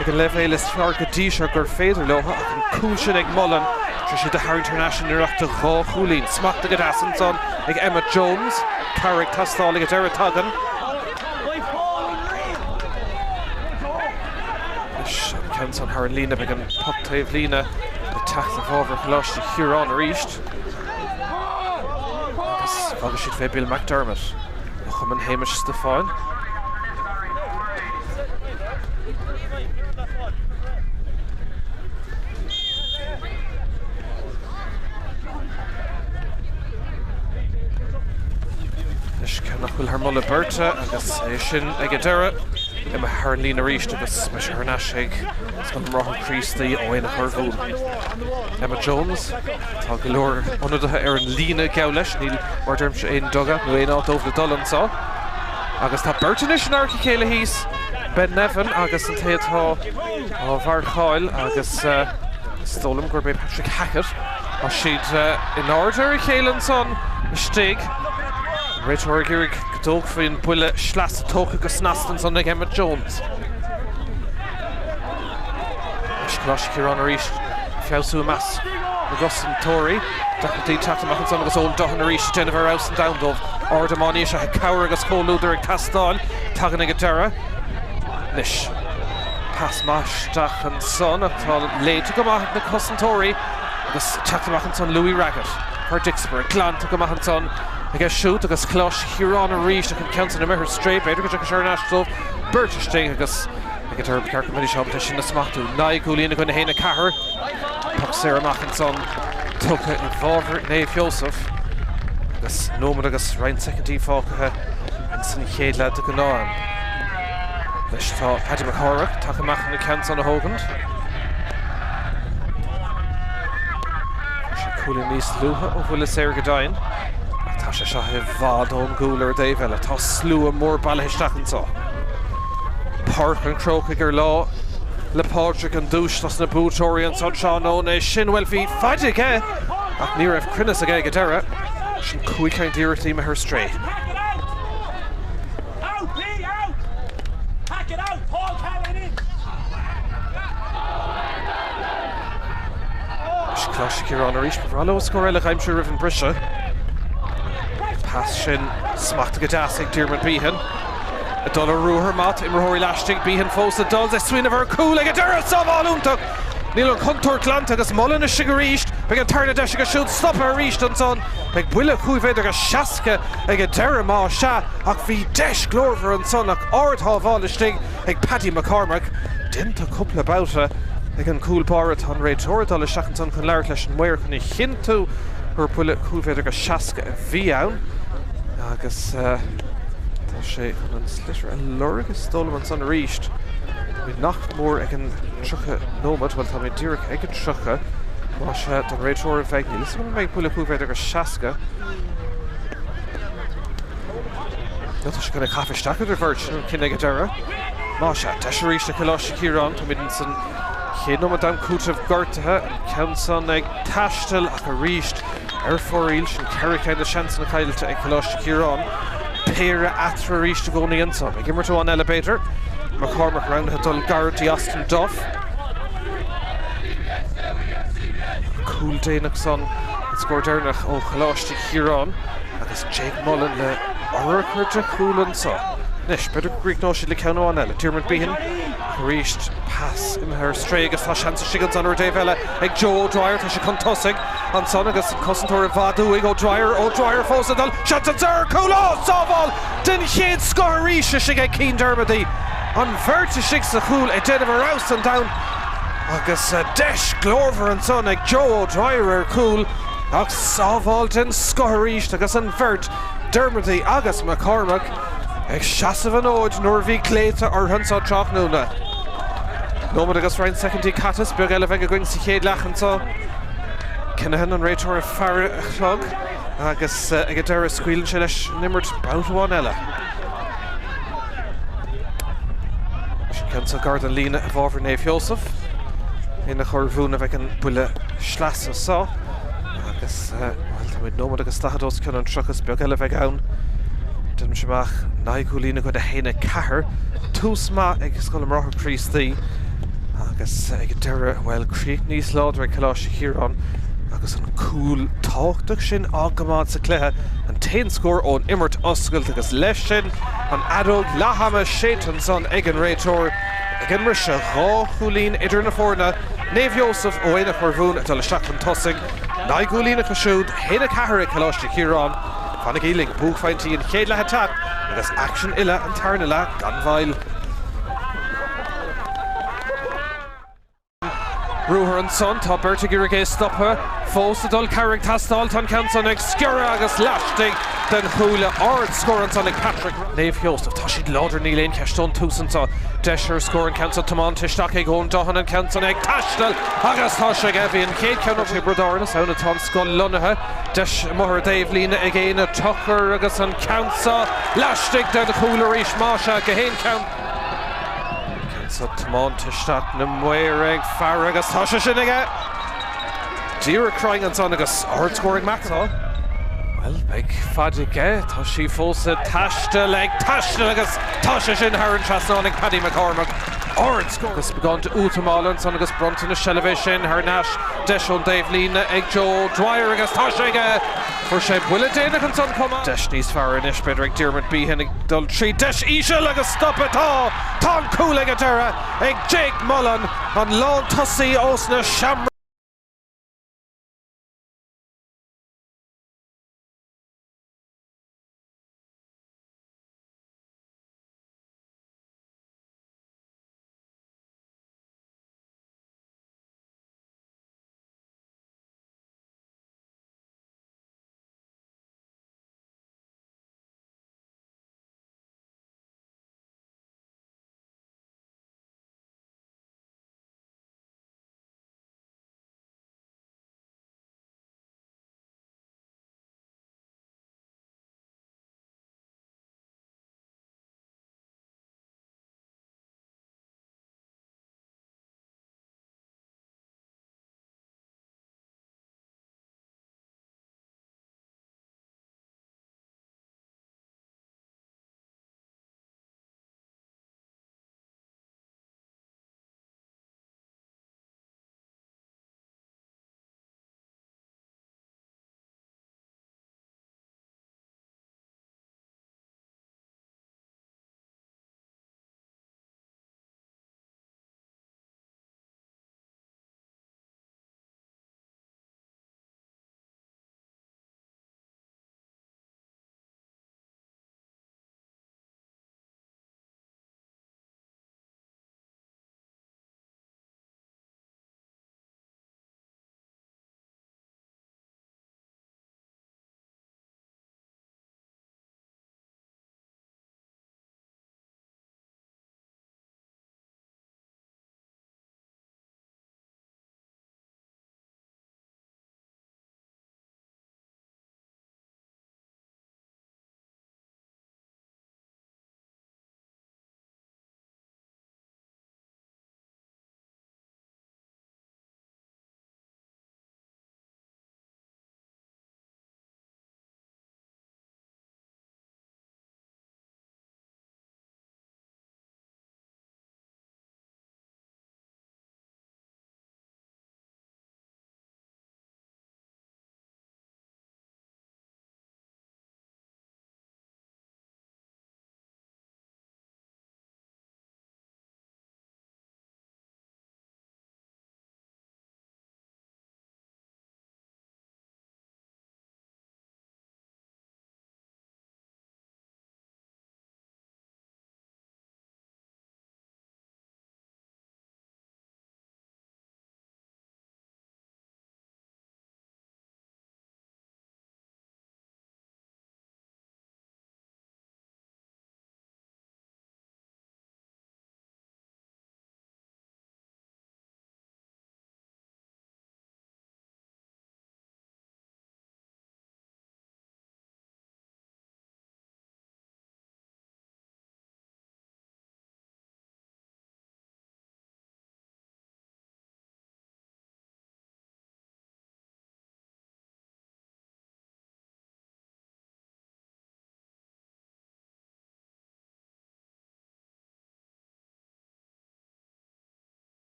ag an leibhéal is fearr go dtí seo gur féidir leo ach an cúl sin ag Mullen tar éis iad a tharraingt thar n-ais i ngiorracht do dhá chúilín. Smachtaithe go deas ansan ag Emmet Jones. Cabhair ag teastáil ag an deireadh tagann. Anois an ceann san thar an líne beidh an poc taobh líne ag teacht i bhfabhar Choláiste Chiaráin arís. Agus fágfaidh siad fé Bill McDermott ó Chumann Shéamais Stiofáin. Anois ceann nach bhfuil thar moladh beirte agus é sin ag an deireadh imithe thar an líne arís agus beidh sé thar n-ais ag Scoil na mBráithre Críostaí ó Aonach Urmhumhan. Emma Jones, tá go leor ionadaithe ar an líne geall leis, níl mar a deirimse aon dugout nó aon áit dóibh le dul anseo. Agus tá beirt anois in adharca a chéile thíos, Ben Nevin agus an té atá á mharcáil agus is dóigh liom gurb é Patrick Hackett. Tá siad in airde ar a chéile ansan istigh. An réiteoir ag iarraidh go dtógfaí an buille sleasa tógtha go snasta ansan ag Emmet Jones. Anois Coláiste Chiaráin arís ag feabhsú i measc na gcosantóirí. Deacrachtaí teacht amach ansan agus Eoin Duhan arís ag déanamh ar fheabhas an domhan dóibh. Ard iománaí is ea é, cabhair agus comhluadar ag teastáil. Tagann ag an deireadh. Anois pas maith isteach ansan ach tá léite go maith ag na cosantóirí agus teacht amach ansan Louis Raggett thar Dicksboro. Glanta go maith ansan aige siúd agus Coláiste Chiaráin arís ach an ceann san imithe ar strae. B'fhéidir go dtiocfaidh sé ar ais dóibh. Beirt istigh agus ag an deireadh ba cheart go mbeidís ábalta sin a smachtú. 9 gcúilín i gcoinne 1, 4. Poc saor amach ansan tugtha i bhfabhar Naomh Sheosamh agus nóiméad agus roinnt soicindí fágtha ins an chéad leath de ghnáth-am. Anois tá Paddy McCormack tagtha amach chun an ceann san a thógaint. Fuair sé cúilín níos luaithe ó bhuille saor go deimhin ach tá sé seo i bhfad ón gcúl ar an dtaobh eile. Tá slua mór bailithe isteach anseo. Páirc an Chrócaigh ar Lá 'le Pádraig an duais dos na buaiteoirí ansan tráthnóna é sin. Bhuel bhí faid aige ach ní raibh cruinneas aige ag an deireadh. Sin 5 ceann d'iarrachtaí imithe ar strae. Anois Coláiste Chiaráin arís. Ba bhreá leo scór eile a aimsiú roimh an briseadh. Pas sin smachtaithe go deas ag Diarmuid Behan. Ag dul ar ruathar maith, imreoirí laistigh, Behan fós ag dul, ag smaoineamh ar chúl ag an deireadh, sábháil iontach! Níl an chontúirt glanta agus Mullen istigh arís. Beidh an tarna deis aige siúd stoptha arís ansan. Beidh buille chúig mhéadar agus 60 ag an deireadh más ea, ach bhí deis glórmhar ansan ach ard-shábháil istigh ag Paddy McCormack. Déanta cúpla babhta ag an gcúl báire. Tá an réiteoir ag dul isteach ansan chun labhairt leis an maor chun a chinntiú gur buille chúig mhéadar agus 60 a bhí ann agus tá sé chun an sliotar a lorg is dóigh liom ansan arís. Táimid nach mór ag an 30 nóiméad, bhuel táimid díreach ag an 30, más ea don réiteoir a bheidh, níl 'fhios agam an mbeidh buille 5 mhéadar agus 60. Nó tá sé chun é a chaitheamh isteach idir bheirt, sin an cinneadh ag an deireadh. Más ea, deis arís do Choláiste Chiaráin, táimid ins an chéad nóiméad d'am cúitimh gortaithe, an ceann san ag taisteal ach arís ar fóraoil, sin ceithre cheann de seansanna caillte ag Coláiste Chiaráin. Péire eatarthu arís i gcónaí anso. Ag imirt amháin eile b'fhéidir. McCormack roghnaithe dul gar dtí Austin Duff. Cúl déanach san an scór deireanach ó Choláiste Chiaráin agus Jake Mullen le urchar de chúl anso. Anois, b'fhéidir go gcríochnóidh siad le ceann amháin eile. Diarmuid Behan arís, pas imithe ar strae agus tá seans istigh ansan ar an dtaobh eile ag Joe O'Dwyer. Tá sé chun tosaigh. Ansan agus an cosantóir i bhfad uaidh, O'Dwyer, O'Dwyer fós ag dul, seans anso ar chúl, á! Sábháil den chéad scoth arís istigh ag Cian Dermody. An bheirt istigh sa chúl ag déanamh ar fheabhas an domhan agus deis glórmhar ansan ag Joe O'Dwyer ar chúl ach sábháil den scoth arís agus an bheirt, Dermody agus McCormack, ag seasamh an fhóid nuair a bhí glaoite orthu anso tráthnóna. Nóiméad agus roinnt soicindí caite, is beag eile a bheidh againn sa chéad leath anso. Kinahan an réiteoir ag faire a chlog agus ag an deireadh scaoileann sé leis an imirt babhta amháin eile. Sin ceann seo gar don líne i bhfabhar Naomh Sheosamh. Aonach Urmhumhan a bheidh an buille sleasa seo agus bhuel táimid nóiméad agus 40 os cionn an 30 is beag eile a bheidh ann. Déanaimse amach 9 gcúilín i gcoinne 1, 4. Tús maith ag Scoil na mBráithre Críostaí agus ag an deireadh, bhuel, críoch níos láidre ag Coláiste Chiaráin agus an cúl tábhachtach sin á gcoimeád sa chluiche, an t-aon scór ón imirt oscailte agus leis sin an fheadóg leath-ama séidte ansan ag an réiteoir ag an mbriseadh. 2 chúilín idir na foirne, Naomh Sheosamh ó Aonach Urmhumhan ag dul isteach chun tosaigh, 9 gcúilín acu siúd, 1-4 ag Coláiste Chiaráin. Fanaigí linn, buaicphointí an chéad leath ag teacht agus aicsean uile an tarna leath gan mhoill. Ruathar ansan, tá beirt ag iarraidh é a stopadh. Fós ag dul, cabhair ag teastáil, tá an ceann san ag sciorradh agus laistigh den chuaille. Ard scór ansan ag Patrick. Naomh Sheosamh, tá siad láidir, níl aon cheist ón tús anso. Deis ar scór an ceann san tiomáinte isteach ag Eoin Dughan, an ceann san ag taisteal agus tá sé aige. Bhí an chéad ceann ó Thiobraid Árann, is ann atá an scoil lonnaithe. Deis amuigh ar an dtaobhlíne ag Éanna Tucker agus an ceann seo laistigh den chúl arís, más ea, go haon cheann. Ceann seo tiomáinte isteach na maoir ag faire agus tá sé sin aige! Díreach cruinn ansan agus ardscór ag Matt. Bhuel, beidh faid aige, tá sí fós ag taisteal, ag taisteal agus tá sé sin thar an trasnán ag Paddy McCormack. Ardscór! Agus beagán d'útamáil ansan agus bronnta na seilbhe sin thar n-ais. Deis ón dtaobhlíne ag Joe Dwyer agus tá sé aige! Fuair sé buille déanach ansan chomh maith. Deis níos fearr anois b'fhéidir ag Diarmuid Behan ag dul tríd. Deis íseal agus stop atá! Tá an cúl ag an deireadh ag Jake Mullen, an lántosaí ós na Seamróga.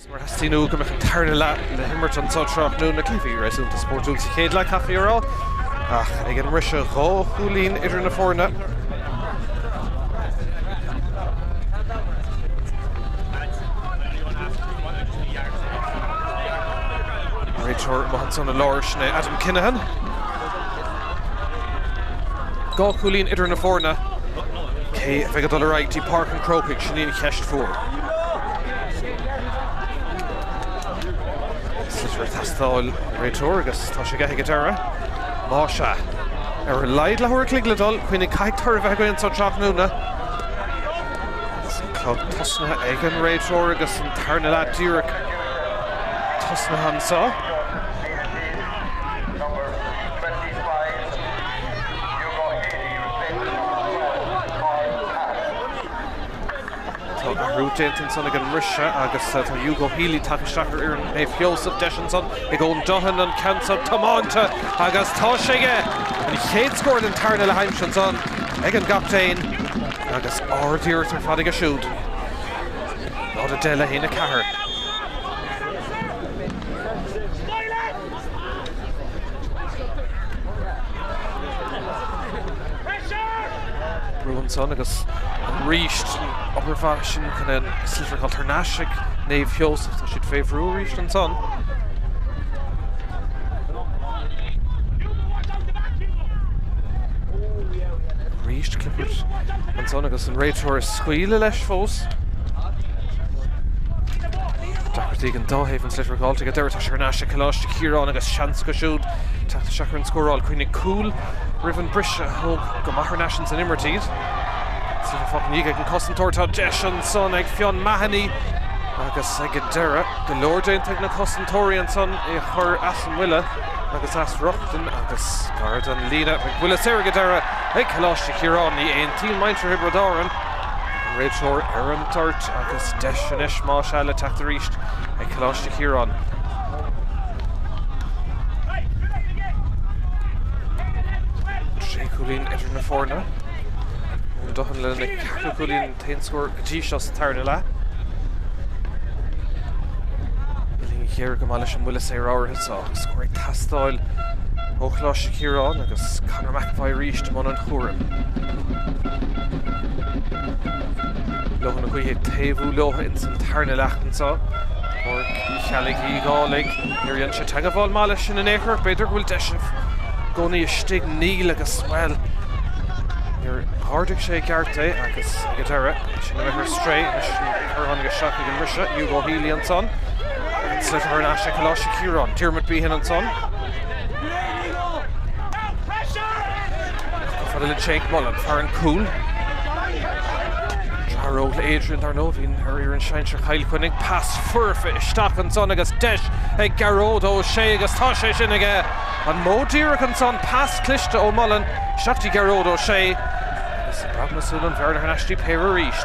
Mar a theastaíonn uathu go mbeadh an tarna leath le himirt anseo tráthnóna. Cluiche réasúnta spórtúil sa chéad leath, caithfí a rá, ach ag an mbriseadh, 2 chúilín idir na foirne. Réiteoir amuigh ansan i lár, sin é Adam Kinahan. 2 chúilín idir na foirne. Cé a bheidh ag dul ar aghaidh dtí Páirc an Chrócaigh? Sin í an cheist mhór. Sliotar ag teastáil ón réiteoir agus tá sé aige ag an deireadh. Más ea, ar a laghad leathuair a chloig le dul, cuimhnigh caithfidh toradh a bheith againn anseo tráthnóna. Agus an clog tosnaithe ag an réiteoir agus an tarna leath díreach tosnaithe anseo. Tá athrú déanta ansan ag an mbriseadh agus tá Hugo Healy tagtha isteach ar fhoireann Naomh Sheosamh. Deis ansan ag Eoin Duhan an ceann san tiomáinte agus tá sé aige! An chéad scór den tarna leath aimsithe ansan ag an gcaptaen agus ard-iarracht ar fad aige siúd. 0-10 le 1-4. Brú ansan agus arís obair mhaith sin chun an sliotar a fháil thar n-ais ag Naomh Sheosamh. Tá siad fé bhrú arís ansan. Arís clibirt ansan agus an réiteoir ag scaoileadh leis fós. Deacrachtaí ag an dá thaobh an sliotar a fháilt ag an deireadh. Tá sé thar n-ais ag Coláiste Chiaráin agus seans acu siúd teacht isteach ar an scóráil. Cuimhnigh cúl roimh an briseadh a thóg go maith thar n-ais ins an imirt iad. Sliotar fágtha ina dhiaidh ag an cosantóir. Tá deis ansan ag Fionn Mahony agus ag an deireadh go leor déanta ag na cosantóirí ansan é a chur as an mbuille agus as rochtain agus gar don líne. Beidh buille saor ag an deireadh ag Coláiste Chiaráin. Ní aontaíonn muintir Thiobraid Árann. An réiteoir ar an dtoirt agus deis anois más ea le teacht arís ag Coláiste Chiaráin. Sé chúilín idir na foirne. Eoin Duhan lena cheathrú cúilín an t-aon scór go dtí seo sa tarna leath. Uillinn ghéar go maith leis an mbuille saor áirithe seo. Scór ag teastáil ó Choláiste Chiaráin agus Conor McEvoy arís i mbun an chúraim. Leoithne na gaoithe ag taobhú leo ins an tarna leath anseo. Páirc Uí Cheallaigh Uí Dhálaigh. Níor dhein sé teagmháil maith leis sin in aon chor. B'fhéidir go bhfuil deis i gcónaí istigh. Níl agus, bhuel, níor ardaigh sé i gceart é agus ag an deireadh, sin imithe ar strae. Anois an cur a tháinig isteach ag an mbriseadh, Hugo Healy ansan. An sliotar thar n-ais ag Coláiste Chiaráin. Diarmuid Behan ansan. Chomh fada le Jake Mullen, fear an cúil. Deartháir óg le Adrian, dar ndóigh, a bhí ar fhoireann sinsir Chill Chainnigh. Pas foirfe isteach ansan agus deis ag Gearóid Ó Sé agus tá sé sin aige. An modh díreach ansan, pas cliste ó Mullen isteach dtí Gearóid Ó Sé agus breab na súl an bhearna thar n-ais dtí péire arís.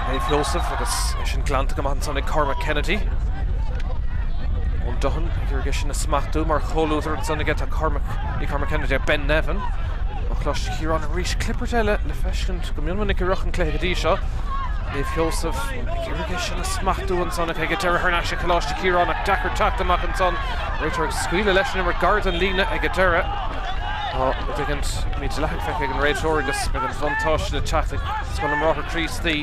Naomh Sheosamh agus é sin glanta go maith ansan ag Cormac Kennedy. Eoin Duhan ag iarraidh é sin a smachtú mar chomhluadar ansan aige tá Cormac, ní Cormac Kennedy, Ben Nevin ó Choláiste Chiaráin arís. Clibirt eile le feiscint go mion minic i rith an chluiche go dtí seo. Naomh Sheosamh ag iarraidh é sin a smachtú ansan ach ag an deireadh thar n-ais ag Coláiste Chiaráin ach deacair teacht amach ansan. Réiteoir ag scaoileadh leis an imirt gar don líne ag an deireadh. Tá rud éigin mídhleathach feicthe ag an réiteoir agus beidh an bhuntáiste le teacht ag Scoil na mBráithre Críostaí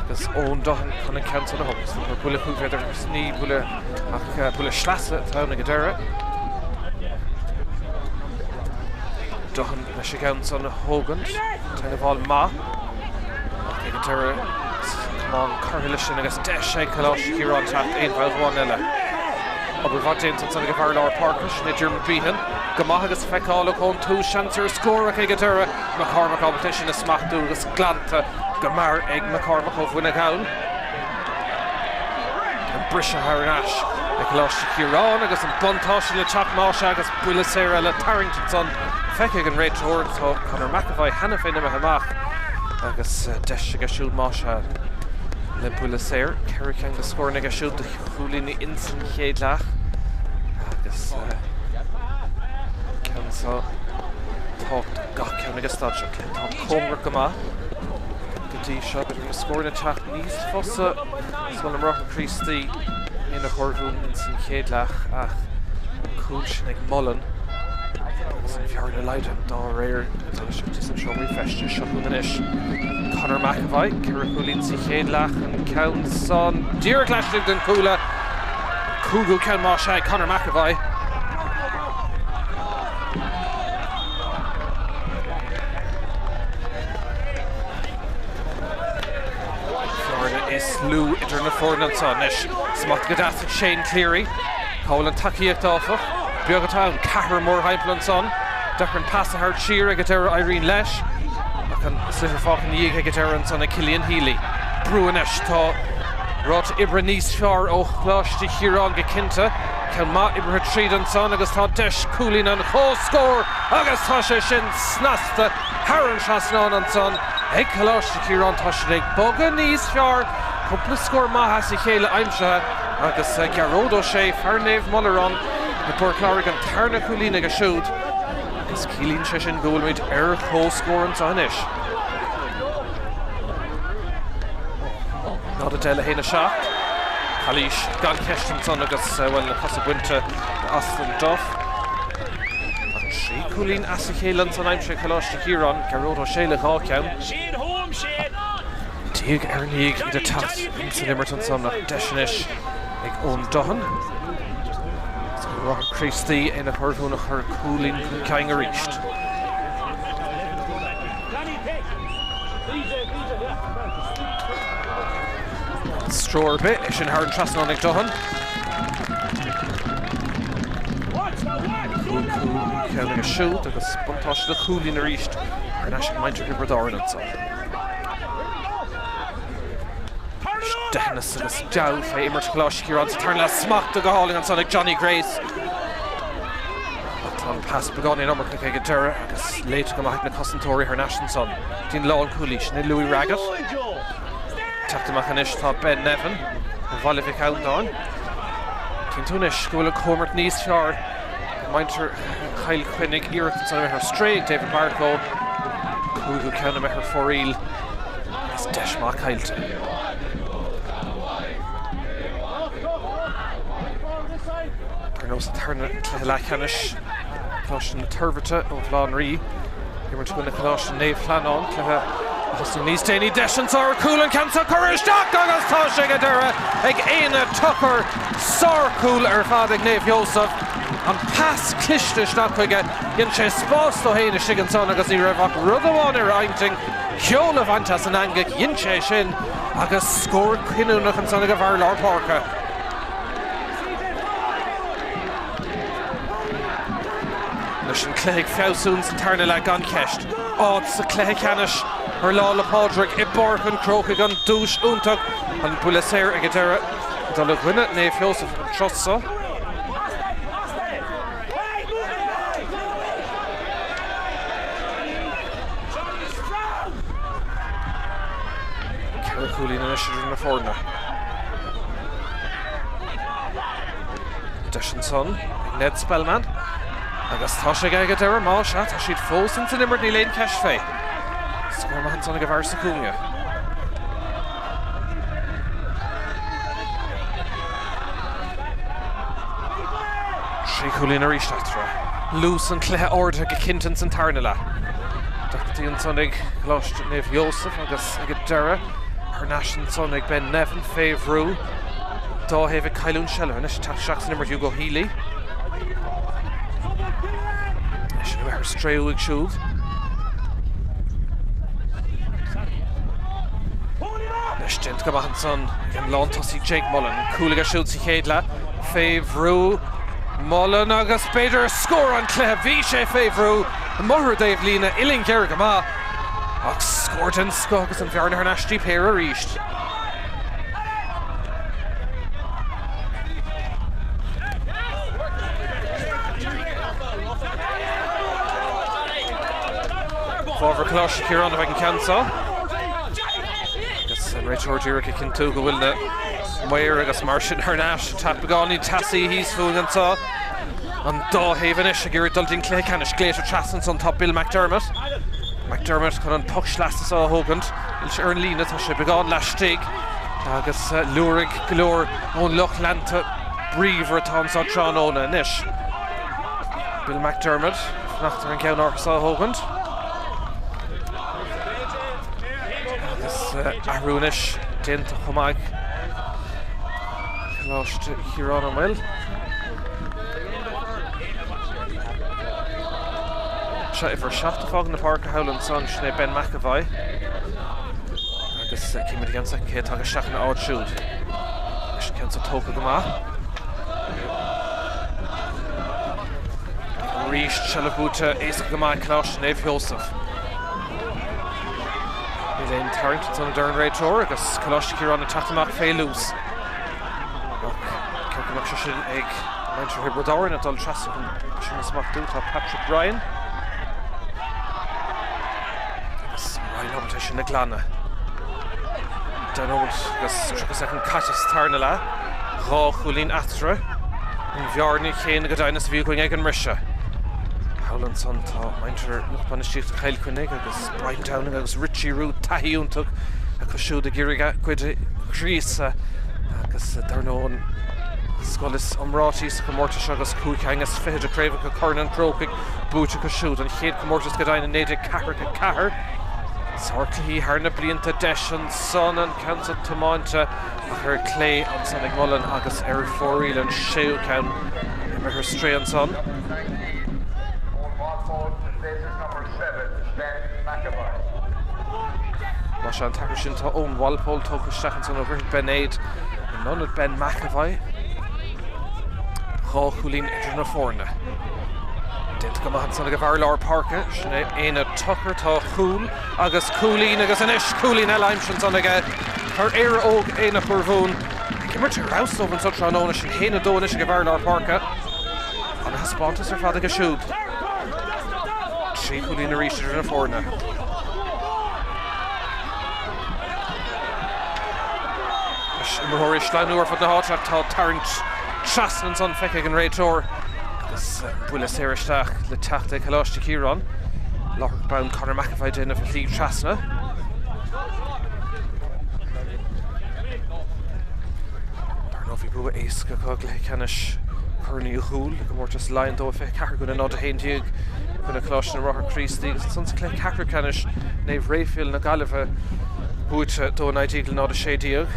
agus Eoin Duhan chun an ceann san a thógaint. Is buille 5 mhéadar agus ní buille ach buille sleasa atá ann ag an deireadh. Duhan leis an gceann san a thógaint. Teagmháil maith ach ag an deireadh camán curtha leis sin agus deis ag Coláiste Chiaráin teacht aon bhabhta amháin eile. Obair mhaith déanta ansan ag an bhfear lár páirce, sin é Diarmuid Behan. Go maith agus feiceálach ón tús, seans ar scór ach ag an deireadh McCormack ábalta é sin a smachtú agus glanta go mear ag McCormack ó Mhuine Gall. An briseadh thar n-ais ag Coláiste Chiaráin agus an buntáiste le teacht más ea agus buille saor eile tarraingt ansan feicthe ag an réiteoir. Tá Conor McEvoy cheana féin imithe amach agus deis aige siúd más ea. Le buille saor, 4 cheann de scóranna aige siúd de chúilíní ins an chéad leath agus ceann seo tábhacht gach ceann ag an staid seo. Cluiche atá cóngarach go maith go dtí seo. B'fhéidir na scóranna ag teacht níos fusa Scoil na mBráithre Críostaí Aonach Urmhumhan ins an chéad leath ach an cúl sin ag Mullen agus an bhearna laghdaithe dá réir ag dul isteach sna seomraí feistis. Seo chugainn anois Conor McEvoy, 4 chúilín sa chéad leath, an ceann san díreach laistigh den chuaille, an cúigiú ceann más ea ag Conor McEvoy. Bearna is lú idir na foirne anseo anois. Smacht go deas ag Shane Cleary. Cá bhfuil an tacaíocht áfach? Beag atá ann. Ceathrar mórthimpeall ansan. Deacair an pas a thabhairt siar ag an deireadh éiríonn leis. Ach an sliotar fágtha ina dhiaidh ag an deireadh ansan ag Cillian Healy. Brú anois. Tá ráta oibre níos fearr ó Choláiste Chiaráin go cinnte. Ceann maith oibrithe tríd ansan agus tá deis cúilín an chomhscóir agus tá sé sin snasta thar an trasnán ansan. Ag Coláiste Chiaráin tá siad ag bogadh níos fearr, cúpla scór maith as a chéile aimsithe agus Gearóid Ó Sé, fear Naomh Molleran i bPort Láirge an tarna cúilín aige siúd agus ciallaíonn sé sin go bhfuilimid ar comhscór anseo anois. 0 10 le 1 7. Calaois gan cheist ansan agus bhuel na cosa bainte as an Duff. Ach 3 cúilín as a chéile ansan aimsithe ag Coláiste Chiaráin, Gearóid Ó Sé le 2 cheann. Diaidh ar ndiaidh iad ag teacht ins an imirt ansan ach deis anois ag Eoin Duhan. Bráithre Críostaí Aonach Urmhumhan a chur cúilín chun cinn arís. Stró ar bith, é sin thar an trasnán ag Duhan. Cúl ceann aige siúd agus buntáiste de chúilín arís thar n-ais ag muintir Thiobraid Árann anseo. Deitheanas agus deabhadh fé imirt Choláiste Chiaráin sa tarna leath smachta go hálainn ansan ag Johnny Grace. Ach tá an pas beagáinín iomarcach ag an deireadh agus léite go maith ag na cosantóirí thar n-ais ansan. Dtí an lánchúlaí, sin é Louis Raggett. Teacht amach anois tá Ben Nevin ó Bhaile Mhic Andáin. Tchíonn tú anois go bhfuil an chomhimirt níos fearr ag muintir Chill Chainnigh. Iarracht ansan imithe ar strae ag David Barco. Cúigiú ceann imithe ar fóraoil agus deis maith caillte. Ar nós an tarna cluiche leathcheannais, Coláiste na Toirbhirte ó Bhaile Átha an Rí. Imirt i gcoinne Choláiste Naomh Flannáin, cluiche a thosnaigh níos déanaí. Deis anseo ar chúl, an ceann seo curtha isteach agus tá sé ag an deireadh ag Éanna Tucker. Sárchúl ar fad ag Naomh Sheosamh. An pas cliste isteach chuige. Dhein sé spás dó féin istigh ansan agus ní raibh ach rud amháin ar a intinn, ceol a bhaint as an eangach. Dhein sé sin agus scór cinniúnach ansan ag an bhfear lár páirce. Anois an cluiche ag feabhsú ins an tarna leath gan cheist. Áit sa chluiche ceannais ar Lá 'le Pádraig i bPáirc an Chrócaigh an duais iontach an buille saor ag an deireadh ag dul i gcoinne Naomh Sheosamh an turas seo. 4 chúilín anois idir na foirne. Deis ansan ag Ned Spellman agus tá sé aige ag an deireadh, más ea, tá siad fós ins an imirt, níl aon cheist fé. Scór maith ansan ag an bhfear sa chúinne. 3 chúilín arís eatarthu. Luas an chluiche ardaithe go cinnte ins an tarna leath. Deacrachtaí ansan ag Coláiste Naomh Sheosamh agus ag an deireadh thar n-ais ansan ag Ben Nevin fé bhrú. Dá thaobh ag cailliúint seilbhe anois, teacht isteach san imirt Hugo Healy. É sin imithe ar strae uaidh siúd. Anois déanta go maith ansan ag an lántosaí Jake Mullen. Cúl aige siúd sa chéad leath. Fé bhrú Mullen agus b'fhéidir scór an chluiche. Bhí sé fé bhrú amuigh ar an dtaobh líne, uillinn ghéar go maith ach scór den scoth agus an bhearna thar n-ais dtí péire arís. I bhfabhar Choláiste Chiaráin a bheidh an ceann seo. Agus An réiteoir díreach ag cinntiú go bhfuil na maoir agus mar sin thar n-ais. Tá beagáinín teasaí thíos fúinn anseo. An dá thaobh anois ag iarraidh dul dtí'n cluiche ceannais. Glaoite trasna ansan tá Bill McDermott. McDermott chun an poc sleasa seo a thógaint. Níl sé ar an líne, tá sé beagán laistigh agus liúraigh go leor ón lucht leanta bríomhar atá anseo tráthnóna anois. Bill McDermott ag fanacht ar an gceann áirithe seo a thógaint. Agus athrú anois déanta chomh maith ag Coláiste Chiaráin an bhfuil? Seo uimhir 7 ag fágaint na páirce thall ansan, sin é Ben McEvoy. Agus címid i gceann soicind cé atá ag isteach ina áit siúd. Leis an ceann seo tógtha go maith. Arís seilbh buaite éasca go maith ag Coláiste Naomh Sheosamh. Níl aon tarraingt ansan a deir an réiteoir agus Coláiste Chiaráin ag teacht amach fé luas. Ach céard go mbeadh sé sin ag muintir Thiobraid Árann ag dul trasna chun sin a smachtú tá Patrick Ryan. Agus Ryan ábalta é sin a ghlanadh. 10 nóiméad agus 30 soicind caite sa tarna leath. 2 chúilín eatarthu. An bhearna chéanna go deimhin is a bhí againn ag an mbriseadh. Thall ansan tá muintir lucht bainistíochta Chill Chainnigh agus Brian Downing agus Richie Rude taithí iontach acu siúd ag iarraidh a gcuid a ghríosadh agus dar ndóigh an scoil is iomráití sa chomórtas seo agus 25 ceann de chraobhacha Chorn an Chrócaigh buaite acu siúd, an chéad chomórtas go deimhin i 1944. Sárchluichí thar na blianta, deis ansan an ceann seo tiomáinte ach ar clé ansan ag Mullen agus ar fóraoil an séú ceann imithe ar strae ansan. Más ea an t-athrú sin tá Eoin Walpole tógtha isteach ansan ó Dhroichead Beinéid in ionad Ben McEvoy. 2 chúilín idir na foirne. Déanta go maith ansan ag an bhfear lár páirce, sin é Éanna Tucker, tá cúl agus cúilín agus anois cúilín eile aimsithe ansan aige. Fear Éire Óg Aonach Urmhumhan ag imirt ar fheabhas dóibh anso tráthnóna, sin 1-2 anois ag an bhfear lár páirce. Ana-thaispeántas ar fad aige siúd. 3 chúilín arís idir na foirne. Anois imreoirí ag sleamhnú ar fud na háite ach tá tarraingt trasna ansan feicthe ag an réiteoir agus buille saor isteach le teacht ag Coláiste Chiaráin. Láithreach bonn Conor McEvoy ag déanamh a shlí trasna. Dar ndóigh bhí bua éasca acu i gcluiche ceannais Chorn Uí Dhúill i gcomórtas Laighean 2-24 i gcoinne 0-11 i gcoinne Choláiste na mBráithre Críostaí agus ansan sa chluiche ceathrú ceannais Naomh Raphael na Gaillimhe buaite 2-19 le 0-16.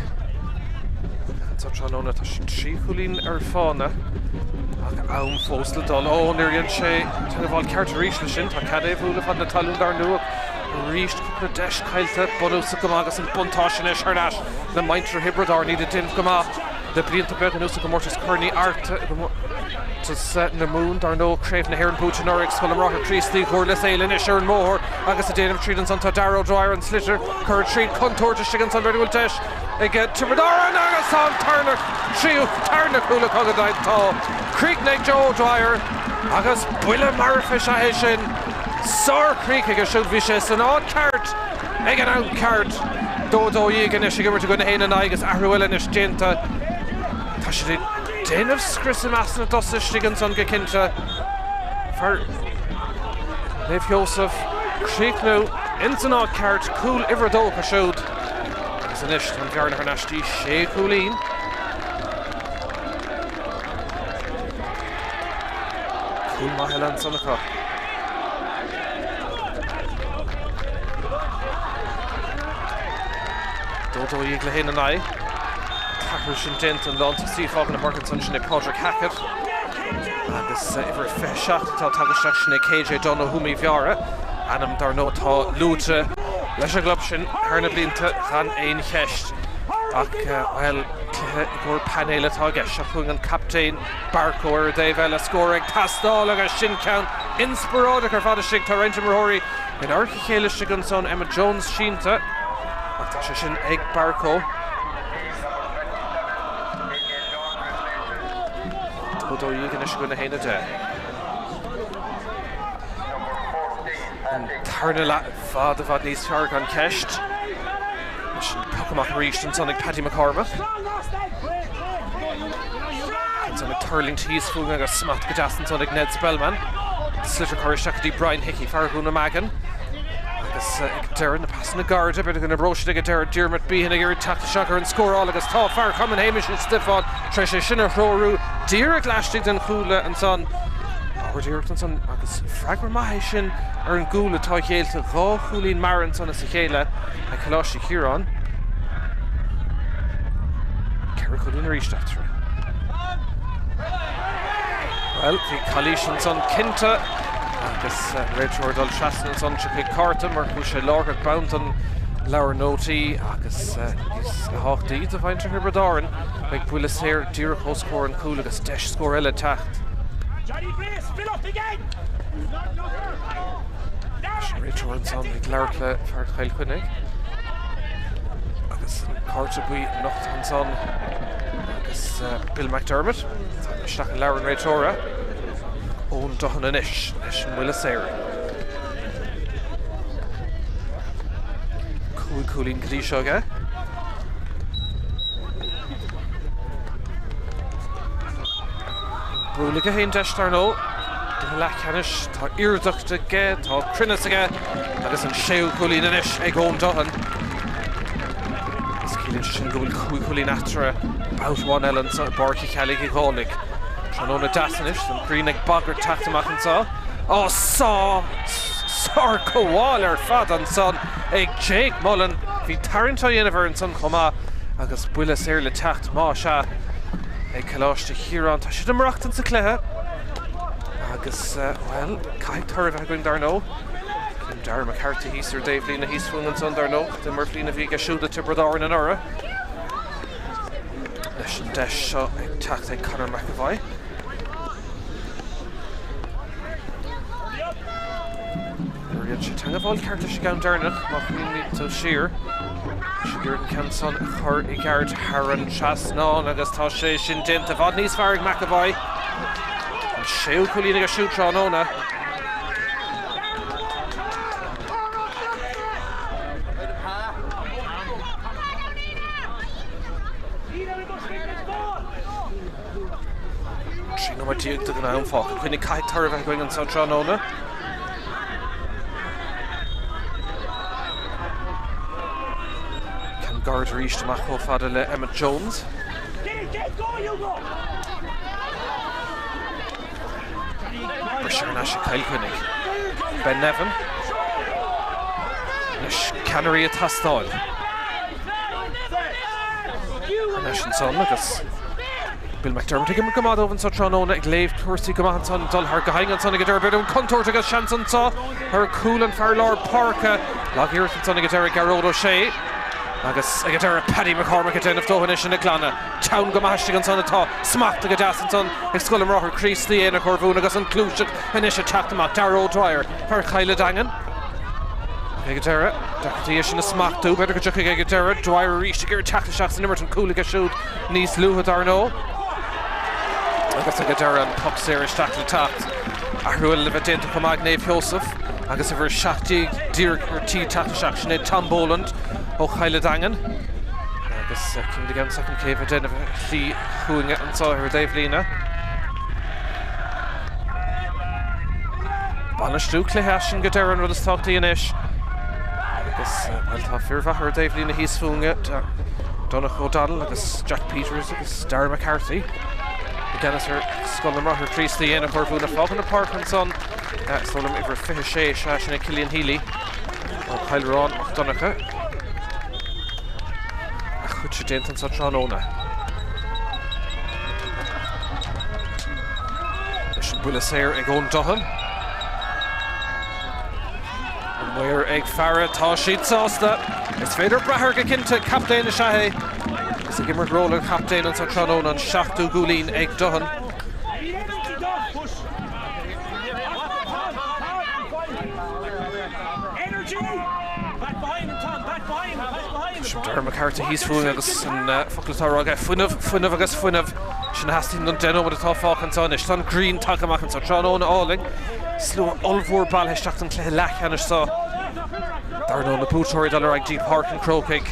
Anseo tráthnóna tá siad 3 chúilín ar fána ach am fós le dul. Ó, níor dhein sé teagmháil ceart arís leis sin. Tá cead é a bhualadh fad na talún dar ndóigh arís cúpla deis caillte bunúsach go maith agus an buntáiste anois thar n-ais le muintir Thiobraid Árann iad ag déanamh go maith le blianta beaga anuas i gcomórtas Chorn Uí Fhatharta i gcomórtas na Mumhan dar ndóigh Craobh na hÉireann buaite anuraidh ag Scoil na mBráithre Críostaí Dhurlas Éile anois ar an mbóthar agus ag déanamh tríd ansan tá Darragh O'Dwyer an sliotar curtha tríd contúirt istigh ansan b'fhéidir go bhfuil deis ag Tiobraid Árann agus tá an tarna tríú tarna cúl acu go deimhin tá críochnaithe ag Joe O'Dwyer agus buille marfa is ea é sin sárchríoch aige siúd bhí sé san áit ceart Ag an am ceart, 2-12 anois ag imirt i gcoinne 1-9 agus athrú eile anois déanta. Tá siad ag déanamh scrios i measc na dtosaithe istigh ansan go cinnte. Fear Naomh Sheosamh críochnú ins an áit ceart, cúl uimhir a dó acu siúd. Agus anois tá an bhearna thar n-ais dtí sé chúilín. Cúl maith eile ansan acu. 2-12 le 1-9. An t-athrú sin déanta an lántosaí ag fágáil na páirce ansan sin é Pádraig Hackett. Agus uimhir 27 atá tagtha isteach sin é KJ Dunne ó Thuama Uí Mheára. Ainm dar ndóigh atá luaite leis an gclub sin thar na blianta gan aon cheist. Ach, bhuel, cluiche i gcomhair painéil atá i gceist. Seo chugainn an captaen Barcoe ar an dtaobh eile, scór ag teastáil agus sin ceann inspioráideach ar fad istigh. Tá roinnt imreoirí in adharca a chéile istigh ansan, Emma Jones sínte ach tá sé sin ag Barcoe. 2-12 anois i gcoinne 1-10. An tarna leath i bhfad i bhfad níos fearr gan ceist. Leis an puc. Poc amach arís ansan ag Paddy McCormack. Ansan ag tuirlingt thíos fúinn agus smacht go deas ansan ag Ned Spellman. Sliotar curtha isteach go dtí Brian Hickey, fear Dhún na Magan. Agus ag deireadh na pasanna gairide, b'fhéidir go n-oibreoidh siad ag an deireadh, Diarmuid Behan ag iarraidh teacht isteach ar an scóráil agus tá fear Chumann Shéamais Uí Stiofáin tar éis é sin a threorú díreach laistigh den chuaille ansan. Ard-iarracht ansan agus freagra maith é sin ar an gcúl atá géillte, 2 chúilín meara ansan as a chéile ag Coláiste Chiaráin. 4 chúilín arís eatarthu. Bhuel, bhí calaois ansan cinnte agus an réiteoir ag dul trasna ansan tiocfaidh cárta mar chuaigh sé láithreach bonn don leabhar nótaí agus níos tábhachtaí do mhuintir Thiobraid Árann, beidh buille saor díreach os comhair an chúil agus deis scór eile teacht. An réiteoir ansan ag labhairt le fear Chill Chainnigh agus an cárta buí nochtaithe ansan agus Bill McDermott isteach i leabhar an réiteora. Eoin Duhan anois leis an mbuille saor. 5 cúilín go dtí seo aige. Brú aige féin deis dar ndóigh. Cluiche leathcheannais, tá iarracht aige, tá cruinneas aige agus an séú cúilín anois ag Eoin Duhan. Is ciallaíonn sé sin go bhfuil 5 chúilín eatarthu babhta amháin eile anseo i bPáirc Uí Cheallaigh Uí Dhálaigh. Tráthnóna deas anois, an ghrian ag bagairt teacht amach anseo. Á, sárghabháil ar fad ansan ag Jake Mullen. Bhí tarraingt á dhéanamh air ansan chomh maith agus buille saor le teacht, más ea, ag Coláiste Chiaráin. Tá siad ag maireachtaint sa chluiche agus, bhuel, caithfidh toradh a bheith againn dar ndóigh. Cím Darragh McCarthy thíos ar an dtaobhlíne thíos fúinn ansan dar ndóigh. D'imir bliain a bhí aige siúd i Tiobraid Árann anuraidh. Leis an deis seo ag teacht ag Conor McEvoy. Níor dhein sé teagmháil ceart leis an gceann deireanach, má chuimhníonn tú siar. Tá sé ag iarraidh an ceann san a chur i gceart thar an trasnán agus tá sé sin déanta i bhfad níos fearr ag McEvoy. An séú cúilín aige siúd tráthnóna. 13 nóiméad den am fágtha. Cuimhnigh, caithfidh toradh a bheith againn anseo tráthnóna. Ceann gairid arís amach chomh fada le Emmet Jones. Briseadh thar n-ais ag Cill Chainnigh. Ben Nevin. Anois ceannairí ag teastáil. Thar n-ais ansan agus Bill McDermott ag imirt go maith dóibh anseo tráthnóna ag léamh cúrsaí go maith ansan dul thar go hAing ansan ag an deireadh b'fhéidir an contúirt agus seans anseo ar chúl an fear lár páirce. Lag-iarracht ansan ag an deireadh Gearóid O'Shea agus ag an deireadh Paddy McCormack ag déanamh dóthain é sin a ghlanadh. Teann go maith istigh ansan atá smachtaithe go deas ansan ag Scoil na mBráithre Críostaí, Aonach Urmhumhan agus an ghluaiseacht anois ag teacht amach. Darragh O'Dwyer, fear Chill Daingean. Ag an deireadh, deacrachtaí é sin a smachtú. B'fhéidir go dtiocfaidh ag an deireadh. Dwyer arís ag iarraidh teacht isteach san imirt, an cúl aige siúd níos luaithe dar ndóigh. Agus ag an deireadh an poc saor isteach le teacht. Athrú eile le bheith déanta chomh maith ag Naomh Sheosamh agus uimhir 17 díreach ar tí teacht isteach. Sin é Tom Boland ó Chill Daingean. Agus címid i gceann soicind cé a bheidh ag déanamh a shlí chugainne anseo ar an dtaobhlíne. Bainistiú cluiche as sin go deireadh an rud is tábhachtaí anois. Agus bhuel tá fir mhaithe ar an dtaobhlíne thíos fúinne, Donncha O'Donnell agus Jack Peters agus Darragh McCarthy i gceannas ar Scoil na mBráithre Críostaí Aonach Urmhumhan ag fágáil na páirce ansan. Is dóigh liom uimhir 26 is ea sin é Cillian Healy ó Chill Ruáin Mac Donncha. A chuidse déanta anseo tráthnóna. Leis an buille saor ag Eoin Duhan. An maor ag faire, tá siad sásta. Is féidir brath air go cinnte, captaen is ea é. Is ag imirt ról an chaptaein anseo tráthnóna, an seachtú gcúilín ag Duhan. Sin Darragh McCarthy thíos fúinn agus an focal atá á rá aige, fuinneamh, fuinneamh agus fuinneamh. Sin a theastaíonn don 10 nóiméad atá fágtha anseo anois. Tá an ghrian tagtha amach anseo. Tráthnóna álainn. Slua ollmhór bailithe isteach don chluiche leathcheannais seo. Dar ndóigh na buaiteoirí ag dul ar aghaidh dtí Páirc an Chrócaigh.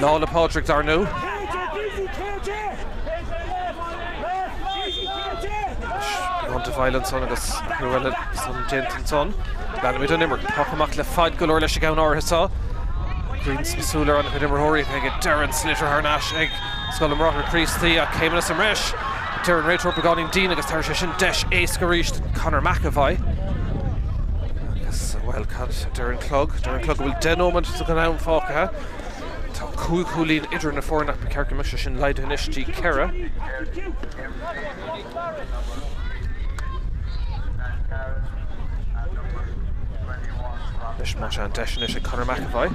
Lá 'le Pádraig, dar ndú. Beagán de mhoill ansan agus athrú eile san déanta ansan. Leanfaimid an imirt. Poc amach le faid go leor leis an gceann áirithe seo. Grian sna súile ar an-chuid imreoirí ag an deireadh an sliotar thar n-ais ag Scoil na mBráithre Críostaí ach céimeanna sa mbreis. Deir an réiteoir beagáinín dian agus tabharfaidh sé sin deis éasca arís do Conor McEvoy. Agus, bhuel, cad a deir an clog? Deir an clog go bhfuil 10 nóiméad den am fágtha. Tá 5 chúilín idir na foirne ach ba cheart go mbeadh sé sin laghdaithe anois dtí 4. Anois más ea an deis anois ag Conor McEvoy.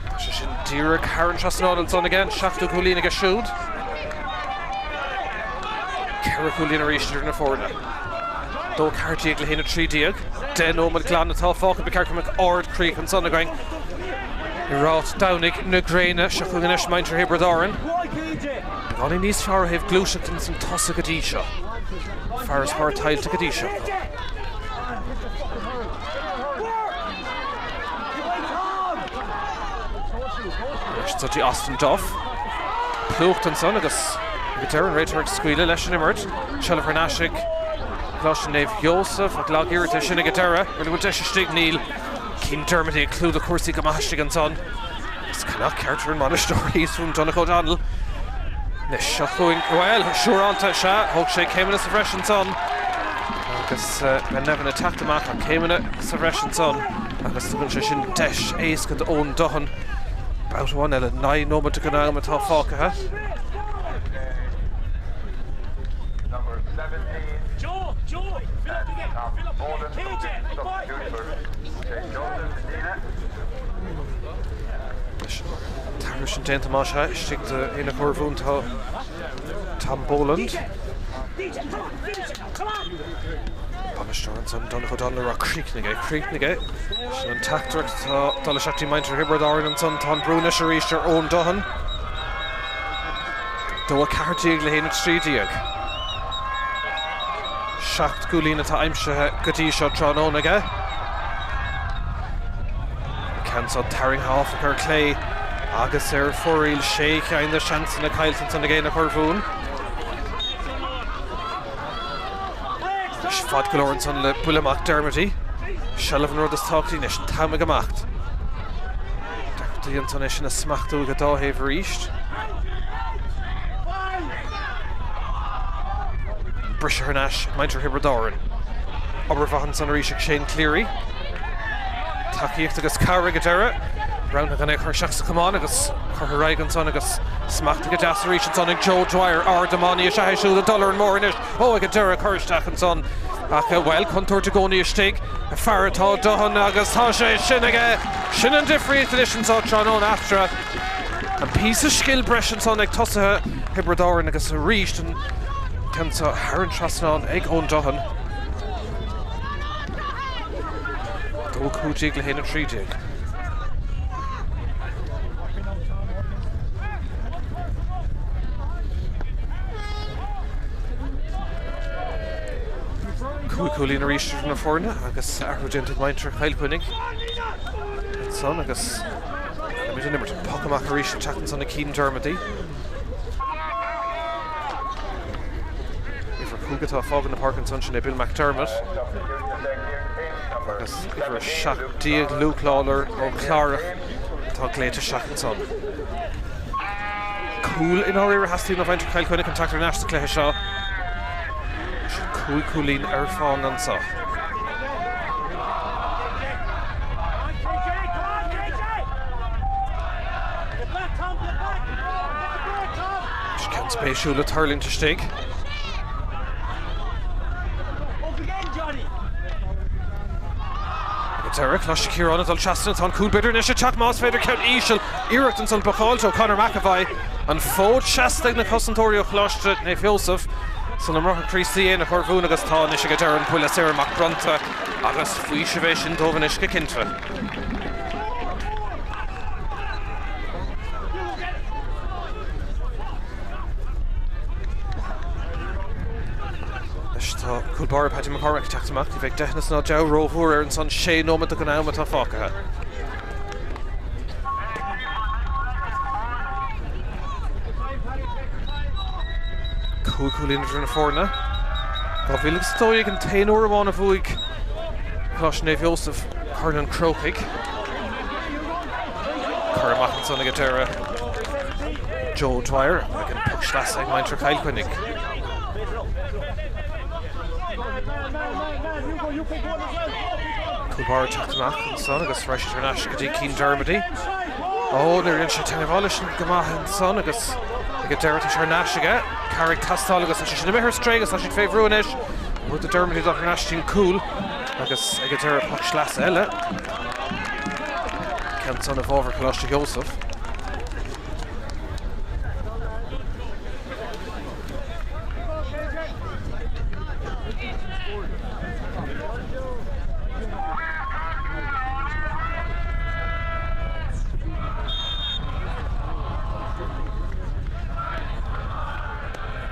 Tá sé sin díreach thar an trasnán ansan aige, an seachtú cúilín aige siúd. 4 chúilín arís idir na foirne. 2 14 le 1 13. 10 nóiméad glan atá fágtha, ba cheart go mbeadh ardchríoch ansan againn i Ráth Domhnaigh na gréine. Seo chugainn anois muintir Thiobraid Árann. Beagáinín níos fearr ó thaobh gluaiseacht ins an tosach go dtí seo. Farasbarr tuillte go dtí seo acu. Anois go dtí Austin Duff. Plúchta ansan agus ag an deireadh an réiteoir ag scaoileadh leis an imirt. Seilbh thar n-ais ag Coláiste Naomh Sheosamh ach lag-iarracht é sin ag an deireadh. An bhfuil deis istigh? Níl. Cian Dermody ag clúdach cúrsaí go maith istigh ansan. Is nach ceart ar an mbainisteoir thíos fúm Donncha O'Donnell. Anois seo chugainn, bhuel, siúrálta, sea, thóg sé céimeanna sa bhreis ansan agus Ben Nevin ag teacht amach ach céimeanna sa bhreis ansan agus tugann sé sin deis éasca d'Eoin Duhan. Babhta amháin eile, 9 nóiméad den am atá fágtha. Anois an t-athrú sin déanta más ea, istigh d'Aonach Urmhumhan tá Tom Boland. Bainisteoir ansan Donncha O'Donnell ag rá críochnaigh é, críochnaigh é. Sin an teachtaireacht atá ag dul isteach dtí muintir Thiobraid Árann ansan. Tá an brú anois arís ar Eoin Duhan. 2 14 le 1 13. 7 gcúilín atá aimsithe go dtí seo tráthnóna aige. An ceann seo tarraingthe áfach ar clé agus ar fóraoil sé cheann de seansanna caillte ansan ag Aonach Urmhumhan. Anois fad go leor ansan le buille amach Dermody. Seilbh an rud is tábhachtaí anois, an t-am ag imeacht. Deacrachtaí ansan é sin a smachtú ag an dá thaobh arís. Briseadh thar n-ais ag muintir Thiobraid Árann. Obair mhaith ansan arís ag Shane Cleary. Tacaíocht agus cabhair ag an deireadh. Roghnaithe gan é a chur isteach sa chamán agus curtha ar aghaidh ansan agus smachtaithe go deas arís ansan ag Joe Dwyer. Ard-iománaí is ea é siúd ag dul ar an mbóthar anois. Ó, ag an deireadh curtha isteach ansan ach, bhuel, contúirt i gcónaí istigh. Fear atá Duhan agus tá sé sin aige! Sin an difríocht anois anso tráthnóna eatarthu. An píosa scil breise ansan ag tosaithe Thiobraid Árann agus arís an ceann seo thar an trasnán ag Eoin Duhan. 2 15 le 1 13. 5 chúilín arís idir na foirne agus athrú déanta ag muintir Chill Chainnigh ansan agus leanfaimid an imirt. An poc amach arís an tseachtain seo ag Cian Dermody. Uimhir 5 atá ag fágáil na páirce ansan sin é Bill McDermott agus uimhir 17 Luke Lawlor ó Chlárach atá glaoite isteach ansan. Cúl i ndáiríre a theastaíonn ó mhuintir Chill Chainnigh chun teacht thar n-ais sa chluiche seo. Sin 5 chúilín ar fán anseo. Ceann spéisiúil ag tuirlingt istigh. Ag an deireadh, Coláiste Chiaráin ag dul trasna, tá an cúl b'fhéidir anois ag teacht más féidir ceann íseal. Iarracht ansan blocáilte ó Conor McEvoy. An fód seasta ag na cosantóirí ó Choláiste Naomh Sheosamh sna mBráithre Críostaí Aonach Urmhumhan agus tá anois ag an deireadh an buille saor amach bronnta agus faoiseamh é sin dóibh anois go cinnte. Anois tá cúl báire Paddy McCormack ag teacht amach. Ní bheidh deitheanas ná deabhadh rómhór air ansan. 6 nóiméad den am atá fágtha. Chúig chúilín idir na foirne. 2012 an t-aon uair amháin a bhuaigh Coláiste Naomh Iósaf Corn an Chrócaigh. Cur amach ansan ag an deireadh Joe Dwyer ag an poc sleasa ag muintir Chill Chainnigh. Cúl báire ag teacht amach ansan agus raghaidh siad thar n-ais go dtí Cian Dermody. Ó, níor dhein sé teagmháil leis go maith ansan agus ag an deireadh tá sé thar n-ais aige. Cabhair ag teastáil agus tá sé sin imithe ar strae agus tá siad fé bhrú anois. Rud do Dermody dul thar n-ais dtí an cúl agus ag an deireadh poc sleasa eile. Ceann san i bhfabhar Choláiste Sheosaimh.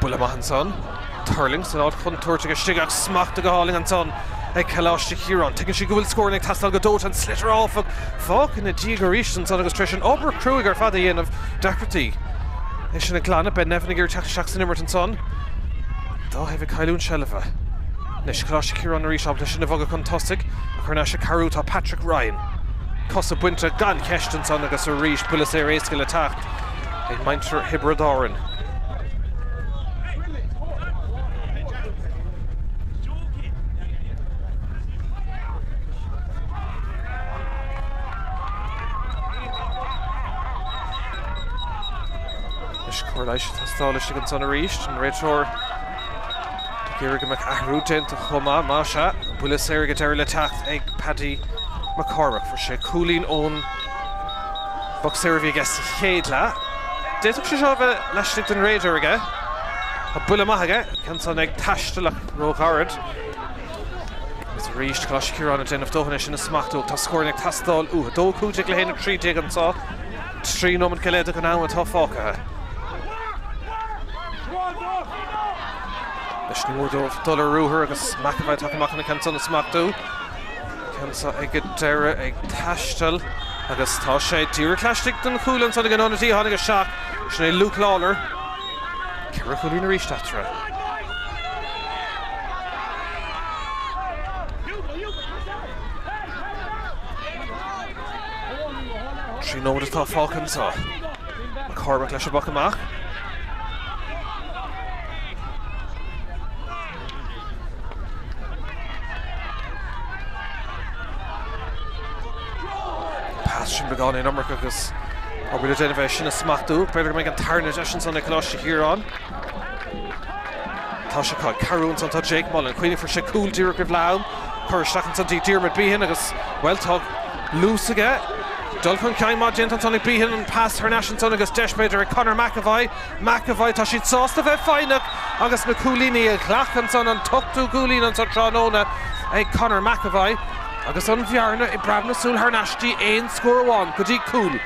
Buille maith ansan. Tuirlingt san áit chontúirteach istigh ach smachtaithe go hálainn ansan ag Coláiste Chiaráin. Tuigeann siad go bhfuil scóranna ag teastáil go dóite, an sliotar áfach fágtha ina diaidh arís ansan agus tar éis an obair chruaidh ar fad a dhéanamh, deacrachtaí é sin a ghlanadh. Ben Nevin ag iarraidh teacht isteach san imirt ansan. Dá thaobh ag cailliúint seilbhe. Anois Coláiste Chiaráin arís ábalta sin a bhogadh chun tosaigh ach thar n-ais ag cabhrú tá Patrick Ryan. Cosa bainte gan cheist ansan agus arís buille saor éasca le teacht ag muintir Thiobraid Árann. Anois cóir leighis ag teastáil istigh ansan arís, an réiteoir ag iarraidh go mbeadh athrú déanta chomh maith, más ea, an buille saor ag an deireadh le teacht ag Paddy McCormack. Fuair sé cúilín ón bpoc saor a bhí aige sa chéad leath. D'fhéadfadh sé seo a bheith laistigh den radar aige. Tá buille maith aige, ceann san ag taisteal ach róghairid. Agus arís Coláiste Chiaráin ag déanamh dóthain é sin a smachtú ach tá scóranna ag teastáil uathu. 2-15 le 1-13 anseo. 3 nóiméad go leith den am atá fágtha. Anois ní mór dóibh dul ar ruathar agus McEvoy tagtha amach chun an ceann san a smachtú. Ceann seo ag an deireadh ag taisteal agus tá sé díreach laistigh den chúl ansan ag an ionadaí a tháinig isteach. Sin é Luke Lawlor. Ceithre chúilín arís eatarthu. 3 nóiméad atá fágtha anseo. McCormack leis an bpoc amach. Pas sin beagáinín iomarca agus obair le déanamh é sin a smachtú. B'fhéidir go mbeidh an tarna deis ansan ag Coláiste Chiaráin. Tá sé acu. Cabhrú ansan tá Jake Mullen. Cuimhnigh fuair sé cúl díreach roimh leath am. Cur isteach ansan dtí Diarmuid Behan agus, bhuel, tá luas aige. Dul chun cinn maith déanta ansan ag Behan, an pas thar n-ais ansan agus deis b'fhéidir ag Conor McEvoy. McEvoy, tá siad sásta bheith foighneach agus na cúilíní a ghlacadh ansan, an t-ochtú cúilín ansan tráthnóna ag Conor McEvoy agus an bhearna i bpreab na súl thar n-ais dtí aon scór amháin go dtí cúl.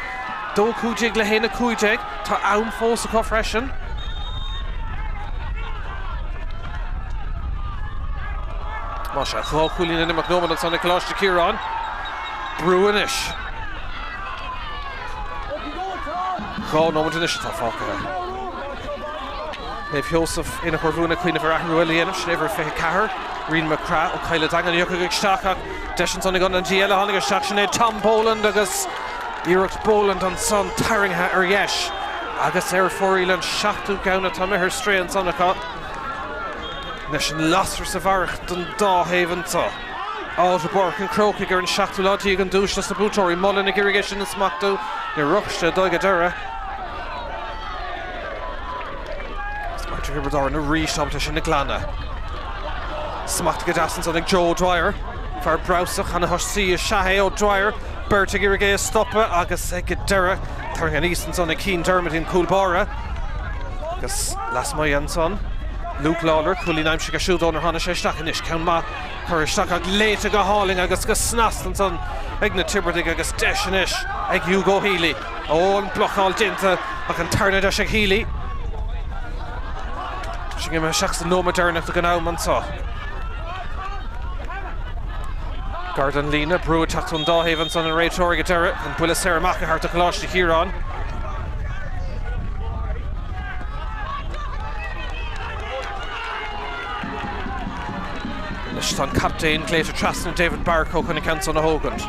2-15 le 1-15, tá am fós acu freisin. Más ea, dhá chúilín in imeacht nóiméad ansan ag Coláiste Chiaráin. Brú anois. 2 nóiméad anois atá fágtha. Naomh Sheosamh Aonach Mhuirmhumhan ag cuimhneamh ar athrú eile a dhéanamh, sin uimhir 24, Rian McCraith ó Chill Daingean a thiocfaidh isteach ach deis ansan ag an ionadaí eile a tháinig isteach, sin é Tom Boland agus iarracht Boland ansan tarraingthe ar dheis agus ar fóraoil an seachtú ceann atá imithe ar strae ansan acu. Anois an lasair sa bharrach don dá thaobh anseo. Out i bPáirc an Chrócaigh ar an seachtú lá déag an duais dos na buaiteoirí. Mullen ag iarraidh é sin a smachtú. Níor shroich sé dó ag an deireadh. Agus muintir Thiobraid Árann arís ábalta é sin a ghlanadh. Smachtaithe go deas ansan ag Joe O'Dwyer. Fear breabhsach, ana-thosaí is ea é O'Dwyer. Beirt ag iarraidh é a stopadh agus ag an deireadh tarraingthe aníos ansan ag Cian Dermody an cúl báire. Agus lasmuigh ansan Luke Lawlor, cúilín aimsithe aige siúd ónar tháinig sé isteach anois. Ceann maith curtha isteach ach léite go hálainn agus go snasta ansan ag na Tiobradaigh agus deis anois ag Hugo Healy. Ó, an blocáil déanta ach an tarna deis ag Healy. Sin imithe isteach sa nóiméad deireanach den am anseo. Gar don líne, brú ag teacht ón dá thaobh ansan an réiteoir ag an deireadh, an buille saor amach a thabhairt do Choláiste Chiaráin. tá an captaen glaoite trasna David Barcoe chun an ceann san a thógaint.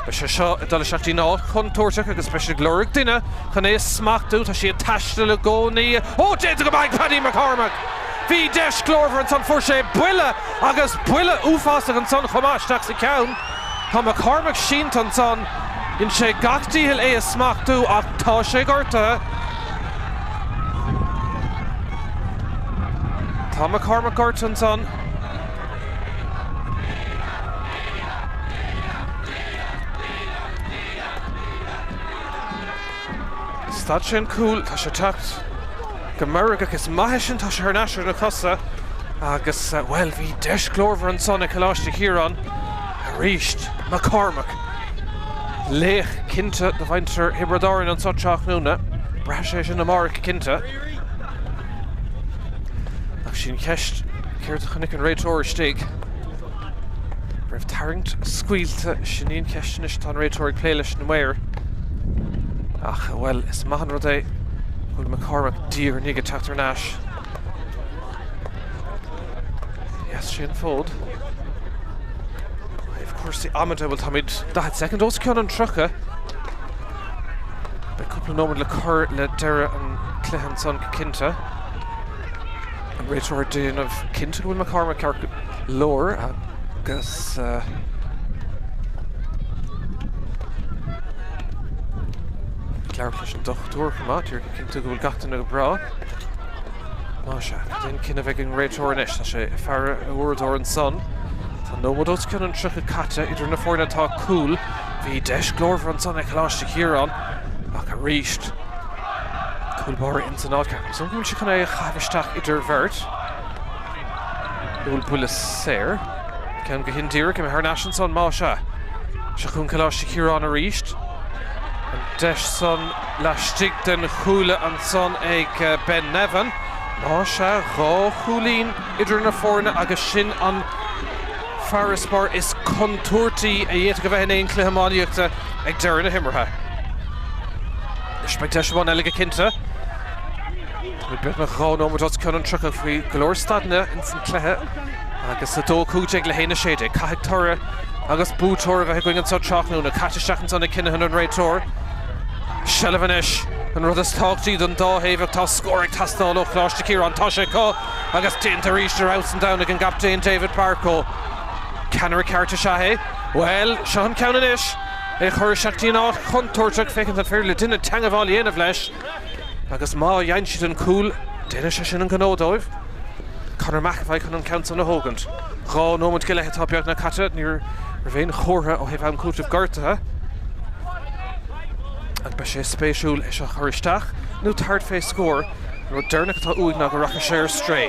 Beidh sé seo ag dul isteach dtí'n áit chontúirteach agus beidh siad ag lorg duine chun é a smachtú. Tá sí ag taisteal i gcónaí. Ó, déanta go maith ag Paddy McCormack! Bhí deis glórmhar ansan, fuair sé buille agus buille uafásach ansan chomh maith isteach sa cheann. Tá McCormack sínte ansan. Dhein sé gach dícheall é a smachtú ach tá sé gortaithe. Tá McCormack gortaithe ansan. Stad sé an cúl, tá sé ag teacht go meirgeach. Is maith é sin, tá sé thar n-ais ar na cosa agus, bhuel, bhí deis ghlórmhar ansan ag Coláiste Chiaráin arís. McCormack, laoch cinnte do mhuintir Thiobraid Árann anso tráthnóna. Braithfidh sé sin amárach cinnte. Ach sí an cheist, céard a chonaic an réiteoir istigh? Raibh tarraingt scaoilte, sin í an cheist anois atá an réiteoir ag plé leis na maoir. Ach, bhuel, is maith an rud é go bhfuil McCormack diaidh ar ndiaidh ag teacht thar n-ais. Sheas sé an fód. Ó thaobh cúrsaí ama de, bhuel, táimid 40 soicind os cionn an 30. Beidh cúpla nóiméad le cur le deireadh an chluiche ansan go cinnte. An réiteoir ag déanamh cinnte go bhfuil McCormack ceart go leor agus ag labhairt leis an dochtúir chomh maith, díreach ag cinntiú go bhfuil gach duine go breá. Más ea, cad é an cinneadh a bheidh ag an réiteoir anois? Tá sé ag faire a uaireadóir ansan. Tá nóiméad os cionn an 30 caite idir na foirne atá cúl. Bhí deis glórmhar ansan ag Coláiste Chiaráin ach arís cúl báire ins an áit ceart. Go bhfuil sé chun é a chaitheamh isteach idir bheirt. Go bhfuil buille saor. Ceann go hindíreach, imithe thar n-ais ansan, más ea. Seo chugainn Coláiste Chiaráin arís. An deis san laistigh den chuaille ansan ag Ben Nevin. Más ea, 2 chúilín idir na foirne agus sin an farasbarr is contúirtí a d'fhéadfadh a bheith in aon chluiche iománaíochta ag deireadh na himeartha. Anois beidh deis amháin eile go cinnte. Táimid beagnach 2 nóiméad os cionn an 30 faoi go leor stadanna ins an cluiche agus 2-15 le 1-16. Caithfidh toradh agus buaiteoir a bheith againn anseo tráthnóna. Caite isteach ansan ag Kinahan an réiteoir. Seilbh anois an rud is tábhachtaí don dá thaobh ach tá scór ag teastáil ó Choláiste Chiaráin. Tá sé acu agus déanta arís ar fheabhas an domhain ag an gcaptaen David Barcoe. Ceannaire ceart is ea é. Bhuel, seo an ceann anois. É a chur isteach dtí an áit chontúirteach féachaint an féidir le duine teangmháil a dhéanamh leis. Agus má fhaigheann siad an cúl, déanfaidh sé sin an gnó dóibh. Conor McAvoy chun an ceann san a thógaint. 2 nóiméad go leith atá beagnach caite. Ní raibh aon chomhartha ó thaobh am cúitimh gortaithe. Ach beidh sé spéisiúil é seo a chur isteach nó tabhairt fé scór. An rud deireanach atá uaidh ná go rachaidh sé ar strae.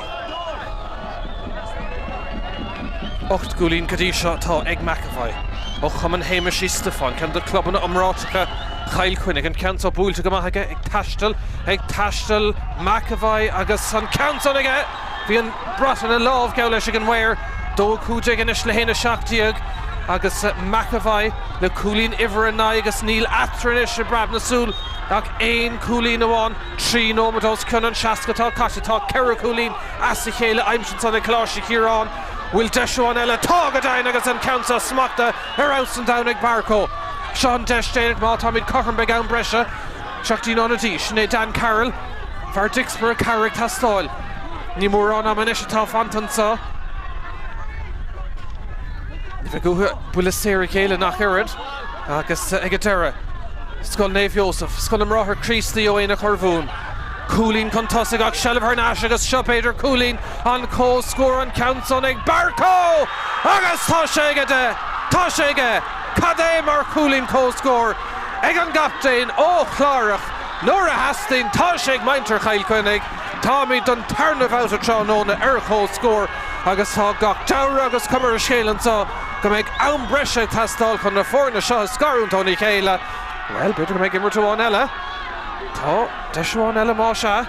8 gcúilín go dtí seo atá ag McAvoy ó Chumann Shéamais Uí Stiofáin, ceann de chlubanna iomráiteacha Chill Chainnigh. An ceann seo buailte go maith aige, ag taisteal, ag taisteal McAvoy agus an ceann san aige! Bhí an brat ina lámh, geall leis, ag an maor. 2-15 anois le 1-17 agus McAvoy le cúilín uimhir 9 agus níl eatarthu anois i bpreab na súl ach aon chúilín amháin. 3 nóiméad os cionn an 60 atá caite. Tá ceithre chúilín as a chéile aimsithe ansan ag Coláiste Chiaráin. Bhfuil deis amháin eile? Tá go deimhin agus an ceann seo smachtaithe ar fheabhas an domhain ag Barcoe. Seo an deis déanach má táimid cothrom beidh am breise. Isteach dtí'n ionadaí. Sin é Dan Carroll. Fear Dicksboro cabhair ag teastáil. Ní mórán ama anois atá fanta anseo. Ní bheidh uathu buille saor a ghéilleadh ach oiread. Agus ag an deireadh, Scoil Naomh Iósaf, Scoil na mBráithre Críostaí ó Aonach Urmhumhan. Cúilín chun tosaigh ach seilbh thar n-ais agus seo b'fhéidir cúilín an chomhscóir, an ceann san ag Barcoe! Agus tá sé aige de! Tá sé aige! Cad é mar chúilín comhscóir ag an gcaptaen ó Chlárach nuair a theastaíonn! Tá sé ag muintir Chill Chainnigh! Táimid don tarna bhabhta tráthnóna ar chomhscór agus tá gach dealramh agus cuma ar an scéal anseo go mbeidh am breise ag teastáil chun na foirne seo a scarúint óna chéile. Bhuel, b'fhéidir go mbeidh imirt amháin eile. Tá deis amháin eile más ea.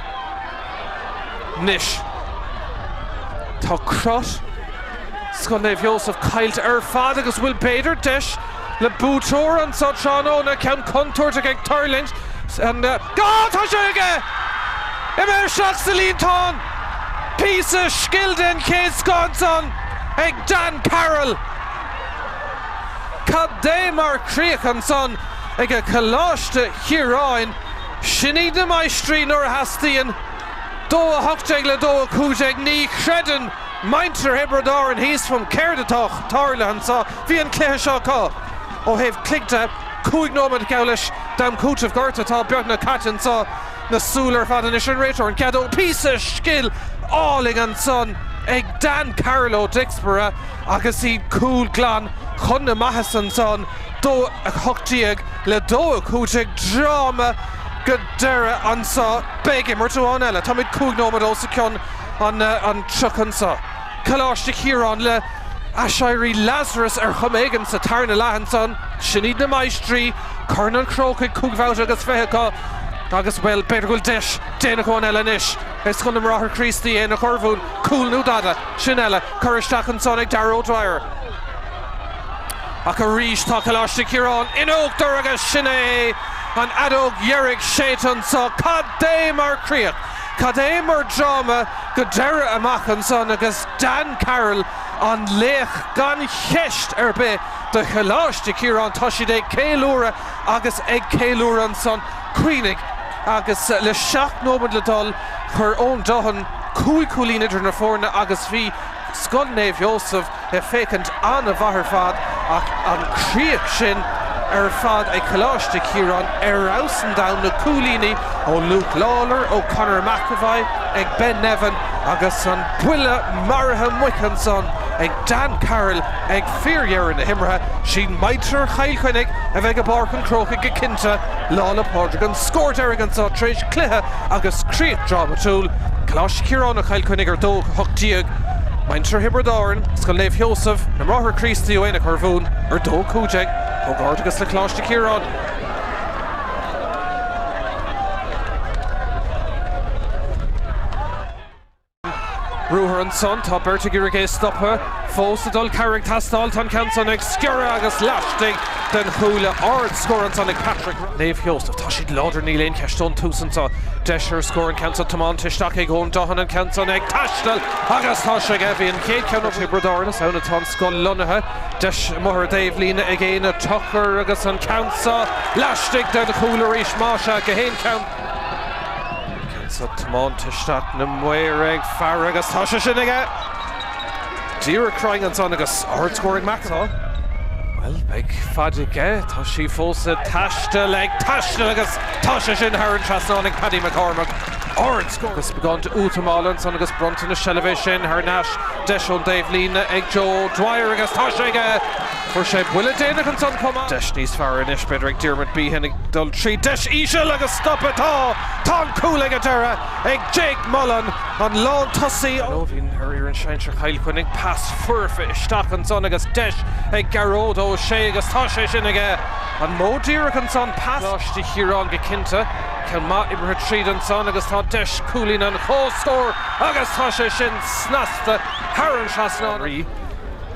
Anois, tá crot Scoil Naomh Iósaf caillte ar fad agus bhfuil b'fhéidir deis le buaiteoir anseo tráthnóna, ceann contúirteach ag tuirlingt. An, Á, tá sé aige! Imithe isteach sa líontán! Píosa scil den chéad scoth ansan! ag Dan Carroll! Cad é mar chríoch ansan ag Coláiste Chiaráin. Sin iad na máistrí nuair a theastaíonn. 2-18 le 2-15. Ní chreideann muintir Thiobraid Árann thíos fúm céard atá tarlaithe anseo. Bhí an cluiche seo acu ó thaobh cloig de. 5 nóiméad geall leis d'am cúitimh gorta atá beagnach caite anseo. Na súile ar fad anois ar an réiteoir. An gceadóidh píosa scil álainn ansan ag Dan Carroll ó Dicksboro agus iad cúl glan chun na maitheasa ansan. 2-18 le 2-15. Dráma go deireadh anseo. Beidh imirt amháin eile. Táimid 5 nóiméad os a cionn an 30 anseo. Coláiste Chiaráin le aiséirí Lazarus ar chuma éigin sa tarna leath ansan. Sin iad na máistrí. Corn an Chrócaigh, 5 bhabhta agus 20 acu agus, bhuel, b'fhéidir go bhfuil deis déanach amháin eile anois ag Scoil na mBráithre Críostaí, Aonach Urmhumhan, cúl nó dada, sin eile, curtha isteach ansan ag Darragh O'Dwyer. Ach arís tá Coláiste Chiaráin in uachtar agus sin é an fheadóg dheiridh séidte anso. Cad é mar chríoch! Cad é mar dráma go deireadh amach ansan agus Dan Carroll an laoch gan cheist ar bith do Choláiste Chiaráin. Tá siad ag ceiliúradh agus ag ceiliúradh ansan. Cuimhnigh, agus le 7 nóiméad le dul, chuir Eoin Duhan 5 chúilín idir na foirne agus bhí Scoil Naomh Sheosamh ag féachaint an-mhaith ar fad ach an chríoch sin ar fad ag Coláiste Chiaráin ar fheabhas an domhan, na cúilíní ó Luke Lawlor, ó Conor McEvoy, ag Ben Nevin agus an buille maraithe muice ansan ag Dan Carroll ag fíordheireadh na himeartha. Sin muintir Chill Chainnigh a bheidh i bPáirc an Chrócaigh go cinnte Lá 'le Pádraig. An scór deiridh anseo tar éis cluiche agus críoch drámatúil. Coláiste Chiaráin ó Chill Chainnigh ar 2-18. Muintir Thiobraid Árann, Scoil Naomh Sheosamh, na mBráithre Críostaí ó Aonach Urmhumhan ar 2-15. Comhghairdeachas le Coláiste Chiaráin. Ruathar ansan, tá beirt ag iarraidh é a stopadh. Fós ag dul, cabhair ag teastáil, tá an ceann san ag sciorradh agus laistigh den chuaille. Ard scór ansan ag Patrick. Naomh Sheosamh, tá siad láidir níl aon cheist ón tús anso. Deis ar scór an ceann san tiománta isteach ag Eoin Duhan, an ceann san ag taisteal agus tá sé aige. Bhí an chéad cheann ó Thiobraid Árann, is ann atá an scoil lonnaithe. Deis amuigh ar an dtaobhlíne ag Éanna Tucker agus an ceann seo laistigh den chúl arís, más ea, go haon cheann. Ceann seo tiománta isteach na maoir ag fear agus tá sé sin aige! Díreach crainn ansan agus ardscór ag McAvoy. Bhuel, beidh faid aige, tá sí fós ag taisteal, ag taisteal agus tá sé sin thar an trasnán ag Paddy McCormack. Ardscór agus beagán d'útamáil ansan agus bronnta na seilbhe sin thar n-ais. Deis ón dtaobhlíne ag Joe O'Dwyer agus tá sé aige! Fuair sé buille déanach ansan chomh maith. Deis níos fearr anois b'fhéidir ag Diarmuid Behan ag dul tríd. Deis íseal agus stop atá! Tá an cúl ag an deireadh ag Jake Mullen, an lántosaí. Nó bhí ar fhoireann sinsir Chill Chainnigh. Pas foirfe isteach ansan agus deis ag Gearóid Ó Sé agus tá sé sin aige. An modh díreach ansan, pas. Coláiste Chiaráin go cinnte. Ceann maith oibrithe tríd ansan agus tá deis cúilín an chomhscóir agus tá sé sin snasta thar an trasnán.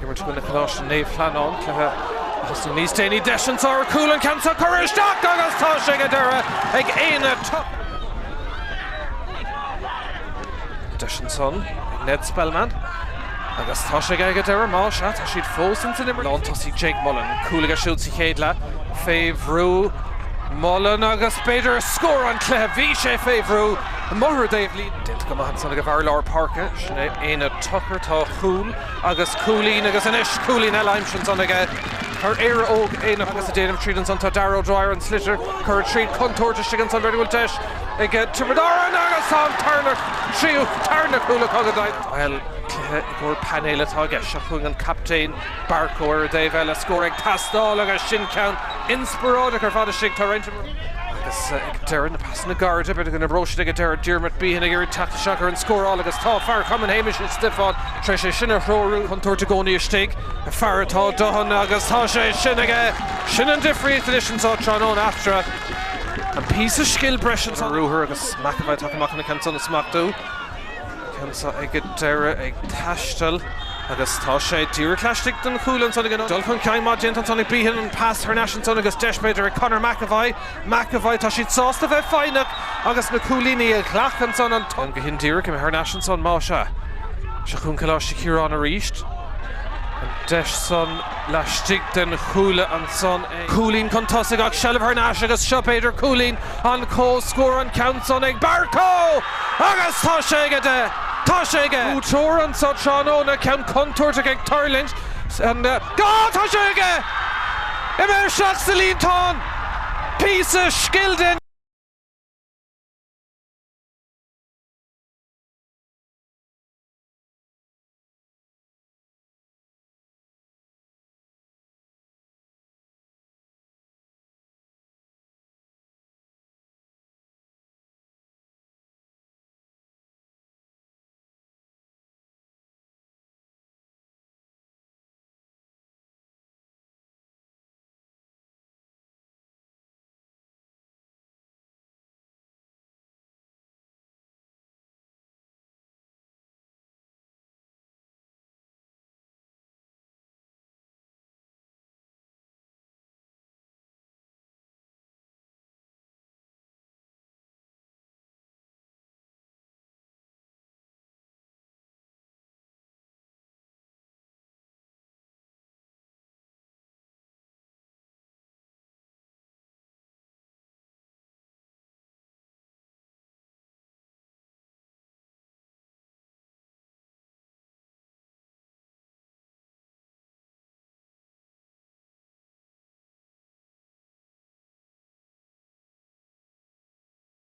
Imirt i gcoinne Choláiste Naomh Flannáin, cluiche a thosnóidh níos déanaí. Deis anseo ar chúl, an ceann seo curtha isteach agus tá sé ag an deireadh ag Éanna Tucker. Deis ansan ag Ned Spellman agus tá sé aige ag an deireadh, más ea, tá siad fós ins an imirt. Lántosaí Jake Mullen, cúl aige siúd sa chéad leath, fé bhrú Mullen agus b'fhéidir scór an chluiche, bhí sé fé bhrú amuigh ar an dtaobhlíne. Déanta go maith ansan ag an bhfear lár páirce, sin é Éanna Tucker, tá chúl. Agus cúilín agus anois cúilín eile aimsithe ansan aige ar Éire Óg Aonach agus ag déanamh tríd ansan tá Darragh O'Dwyer an sliotar curtha tríd contúirt istigh ansan b'fhéidir go bhfuil deis ag Tiobraid Árann agus tá an tarna tríú tarna cúl acu go deimhin. Bhuel, cluiche i gcomhair painéil atá i gceist. Seo chugainn an captaen Barcoe ar an dtaobh eile, scór ag teastáil agus sin ceann inspioráideach ar fad istigh. Tá roinnt. Agus ag deireadh na pasanna gairide, b'fhéidir go n-oibreoidh siad ag an deireadh, Diarmuid Behan ag iarraidh teacht isteach ar an scóráil agus tá fear Chumann Shéamais Uí Stiofáin tar éis é sin a threorú. Contúirt i gcónaí istigh, fear atá Duhan agus tá sé sin aige! Sin an difríocht anois anseo tráthnóna eatarthu. An píosa scil breise ansan. Ruathar agus McEvoy tagtha amach chun an ceann san a smachtú. Ceann seo ag an deireadh ag taisteal agus tá sé díreach laistigh den chúl ansan ag an. Dul chun cinn maith déanta ansan ag Behan, an pas thar n-ais ansan agus deis b'fhéidir ag Conor McEvoy. McEvoy, tá siad sásta bheith foighneach agus na cúilíní a ghlacadh ansan. An. Go hindíreach imithe thar n-ais ansan, más ea. Seo chugainn Coláiste Chiaráin arís. deis san laistigh den chuaille ansan. Cúilín chun tosaigh ach seilbh thar n-ais agus seo b'fhéidir cúilín an comhscóir an ceann san ag Barcoe agus tá sé aige de! Tá sé aige! Buaiteoir anso tráthnóna, ceann contúirteach ag tuirlingt an Tá sé aige! Imithe isteach sa líontán! Píosa scil den.